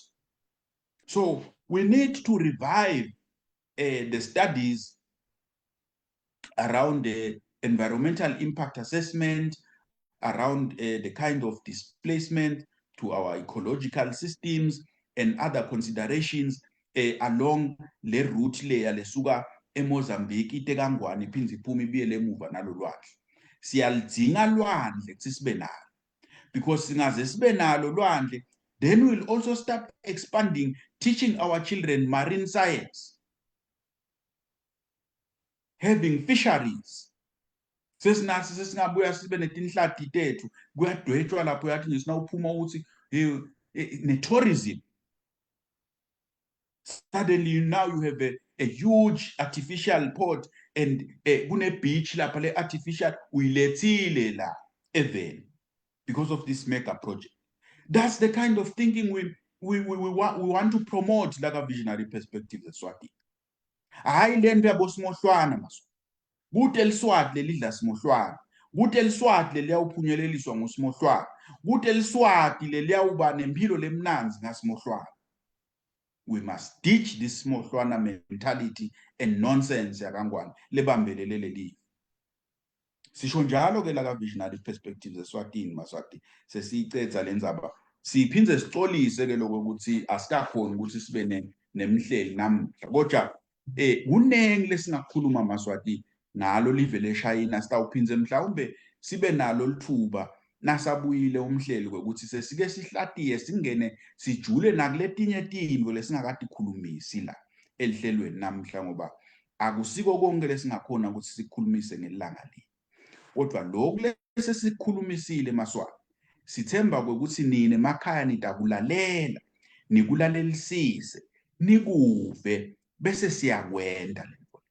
So we need to revive the studies around the environmental impact assessment, around the kind of displacement to our ecological systems and other considerations along le route leya lesuka eMozambique ite kaNgwane, iphindze iphume ibuyele emuva nalo lwandle. Siyalidzinga lwandle kuthi sibe nalo, because singaze sibe nalo lwandle, then we'll also start expanding, teaching our children marine science, having fisheries. Sesinathi, sesingabuya sibe netinhlati tethu, kuyadwetshwa lapho, yathi nje sinawuphuma ukuthi ne-tourism. Suddenly now you have a huge artificial port and kune beach lapha le artificial uyilethile la eveni because of this mega project. That's the kind of thinking we want to promote like a Visionary Perspectives eSwatini. Hayi lento yabo simohlwana maso kute liswati lelidla simohlwana, kute liswati leliyawuphunyeleliswa ngusimohlwana, kute liswati leliyawuba nempilo lemnandzi ngasimohlwana. We must ditch this simohlwana mentality and nonsense yakangwane lebambelele lelive. Sisho njalo ke la ka Visionary Perspectives eSwatini. Maswati, sesiyicedza lendzaba, siphindze sicolise ke lokho ukuthi asikakhoni ukuthi sibe nemhleli namhla, kodwa kunengi lesingakhuluma, Maswati, ngalo live leShayina. Sitawuphindze mhlawumbe sibe nalo lithuba nasabuyile umhleli kwekuthi sesike sihlatiye, singene sijule nakuletinye tintfo lesingakatikhulumisi la elihlelweni namhla, ngoba akusiko konke lesingakhona ukuthi sikhulumise ngelanga linye. Kodwa lokhu lesesikhulumisile, Maswati, sithemba kwekuthi nine emakhaya nitakulalela, nikulalelisise, nikuve, bese siyakwenta lento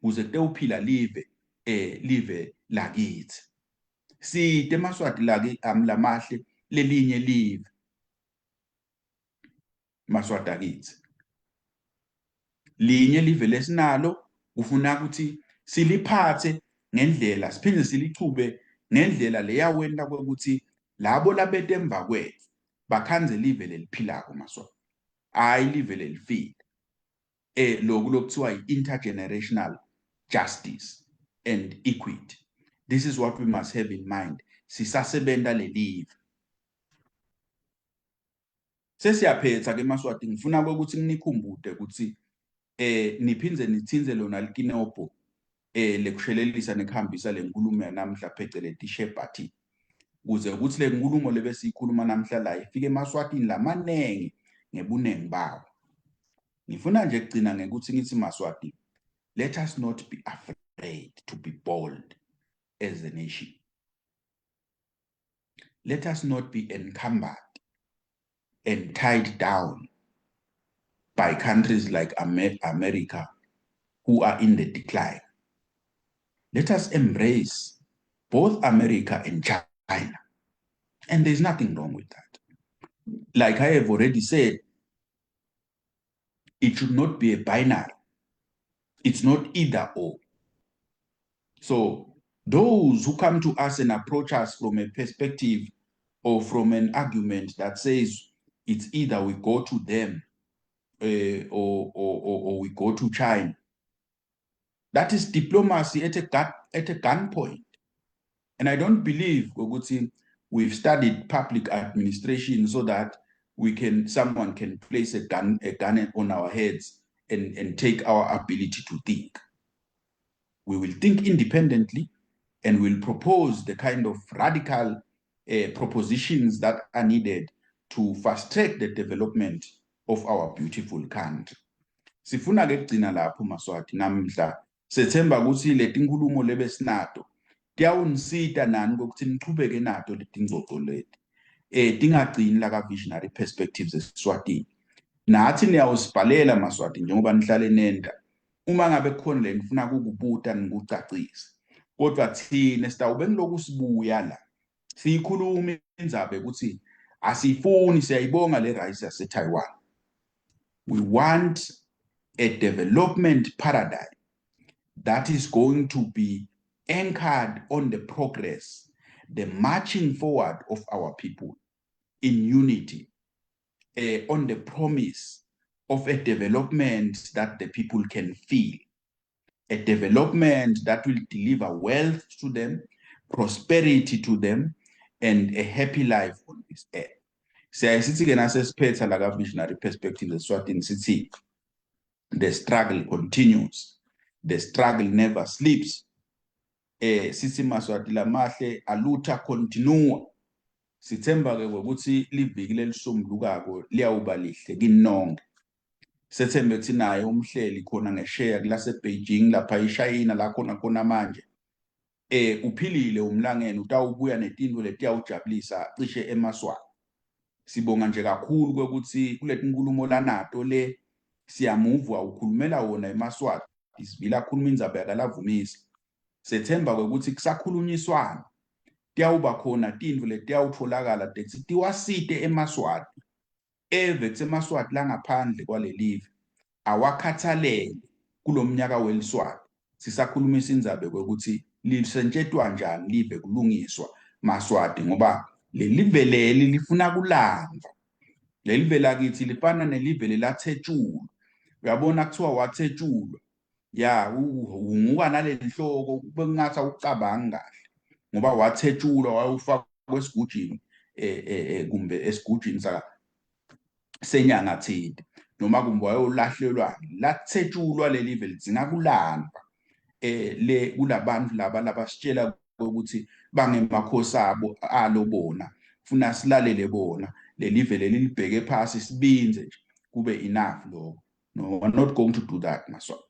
kuze kutewuphila live, live lakithi. Side, Maswati laki lamahle, lelinye live, Maswati akithi, linye live lesinalo, kufuna ukuthi siliphathe ngendlela, siphinde silichube ngendlela leyawenta kwekuthi labo labete emva kwethu bakhandze live leliphilako, Maswati, hayi live lelifile. Lokhu lokuthiwa i-intergenerational justice and equity, this is what we must have in mind sisasebenta lelive. Sesiyaphetha ke, Maswati. Ngifuna ukuthi nginikhumbule ukuthi niphindze nithinze lona likinobho lekushelelisa nekuhambisa lenkulumo yanamhla, pheceleti share button, kuze ukuthi le nkulumo lebesiyikhuluma namhla la ifike emaswatini lamanengi ngebunengi bawo. Ngifuna nje kugcina ngekuthi ngithi, Maswati, let us not be afraid to be bold as a nation. Let us not be encumbered and tied down by countries like America who are in the decline. Let us embrace both America and China. And there's nothing wrong with that. Like I have already said, it should not be a binary. It's not either or. So those who come to us and approach us from a perspective or from an argument that says it's either we go to them or we go to China, that is diplomacy at a gunpoint. And I don't believe ukuthi we've studied public administration so that we can someone can place a gun on our heads and take our ability to think. We will think independently and will propose the kind of radical propositions that are needed to to fast track the development of our beautiful country. Sifuna ke kugcina lapho, Maswati, namhla. Sethemba ukuthi letinkulumo lebesinato tiyawunisita nani ukuthi nichubeke nato letingcoco leti, tingagcini la ka Visionary Perspectives eSwatini. Nathi niyawusibhalela, Maswati, njengoba nihlale nenda, uma ngabe kukhona le nifuna kukubuta nikucacise. Kodwa thina sitawube ngiloku sibuya la siyikhuluma indzaba ukuthi asiyifuni, siyayibonga le rice yase Taiwan. We want a development paradigm that is going to be anchored on the progress, the marching forward of our people in unity, on the promise of a development that the people can feel, a development that will deliver wealth to them, prosperity to them, and a happy life on this earth. Siyaye sithi-ke nasesiphetha la ka-Visionary Perspectives eSwatini, sithi the struggle continues, the struggle never sleeps. Sithi, Maswati lamahle, a luta continua. Sithemba ke ukuthi liviki lelisombulukako liyawuba lihle kinonke. Sethembe ukuthi naye umhleli khona ngesheya kulase Beijing lapha eShayina la khona khona manje uphilile umlangeni, utawubuya netinto letiyawujabulisa cishe emaswati. Sibonga nje kakhulu kwekuthi kuletinkulumo lanato le siyamuva ukhulumela wona emaswati, sivile akhuluma indzaba yakaLavumisa. Sethemba kwekuthi kusakhulunyiswana tiyawuba khona tintfo letiyawutfolakala tethi tiwasite emaswati eve kuthi emaswati langaphandle kwalelive awakhathalele kulomnyaka weliswati. Sisakhulumisa indzaba kwekuthi lisetshentwa njani live kulungiswa, Maswati, ngoba lelive leli lifuna kulandvwa. Lelive lakithi lifana nelive lelathetshulwa, uyabona, kuthiwa wathetshulwa ya unguka nalenhloko kube kungathi awucabangi kahle ngoba wathetshulwa wayofakwa esigujini kumbe esigujini saka senyanga thile noma kumbe wayolahlelwa. Lathetshulwa leli live, lidzinga kulandwa le kulabantu laba labasitshela ukuthi bangemakhosi abo alo bona, funa silalele bona. Lelive leli libheke phasi sibinze nje kube enough lokho. No, we're not going to do that, Maswati.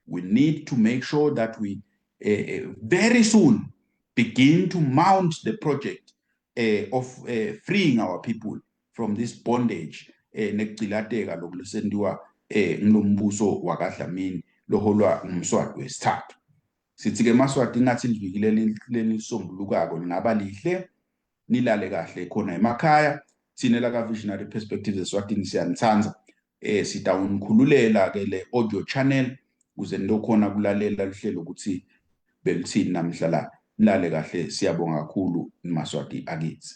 We need to make sure that we very soon begin to mount the project of freeing our people from this bondage nekugcilateka lokhu lesentiwa ngilombuso wakaDlamini loholwa ngumSwati wesithathu. Sithi ke, Maswati, ngathi liviki lelisombulukako lingaba lihle. Nilale kahle khona emakhaya. Thina la ka Visionary Perspectives eSwatini siyanithanda. Sitawunikhululela ke le audio channel ukuze nilokhona kulalela luhlelo ukuthi beluthini namhla la. Nilale kahle, siyabonga kakhulu, Maswati akithi.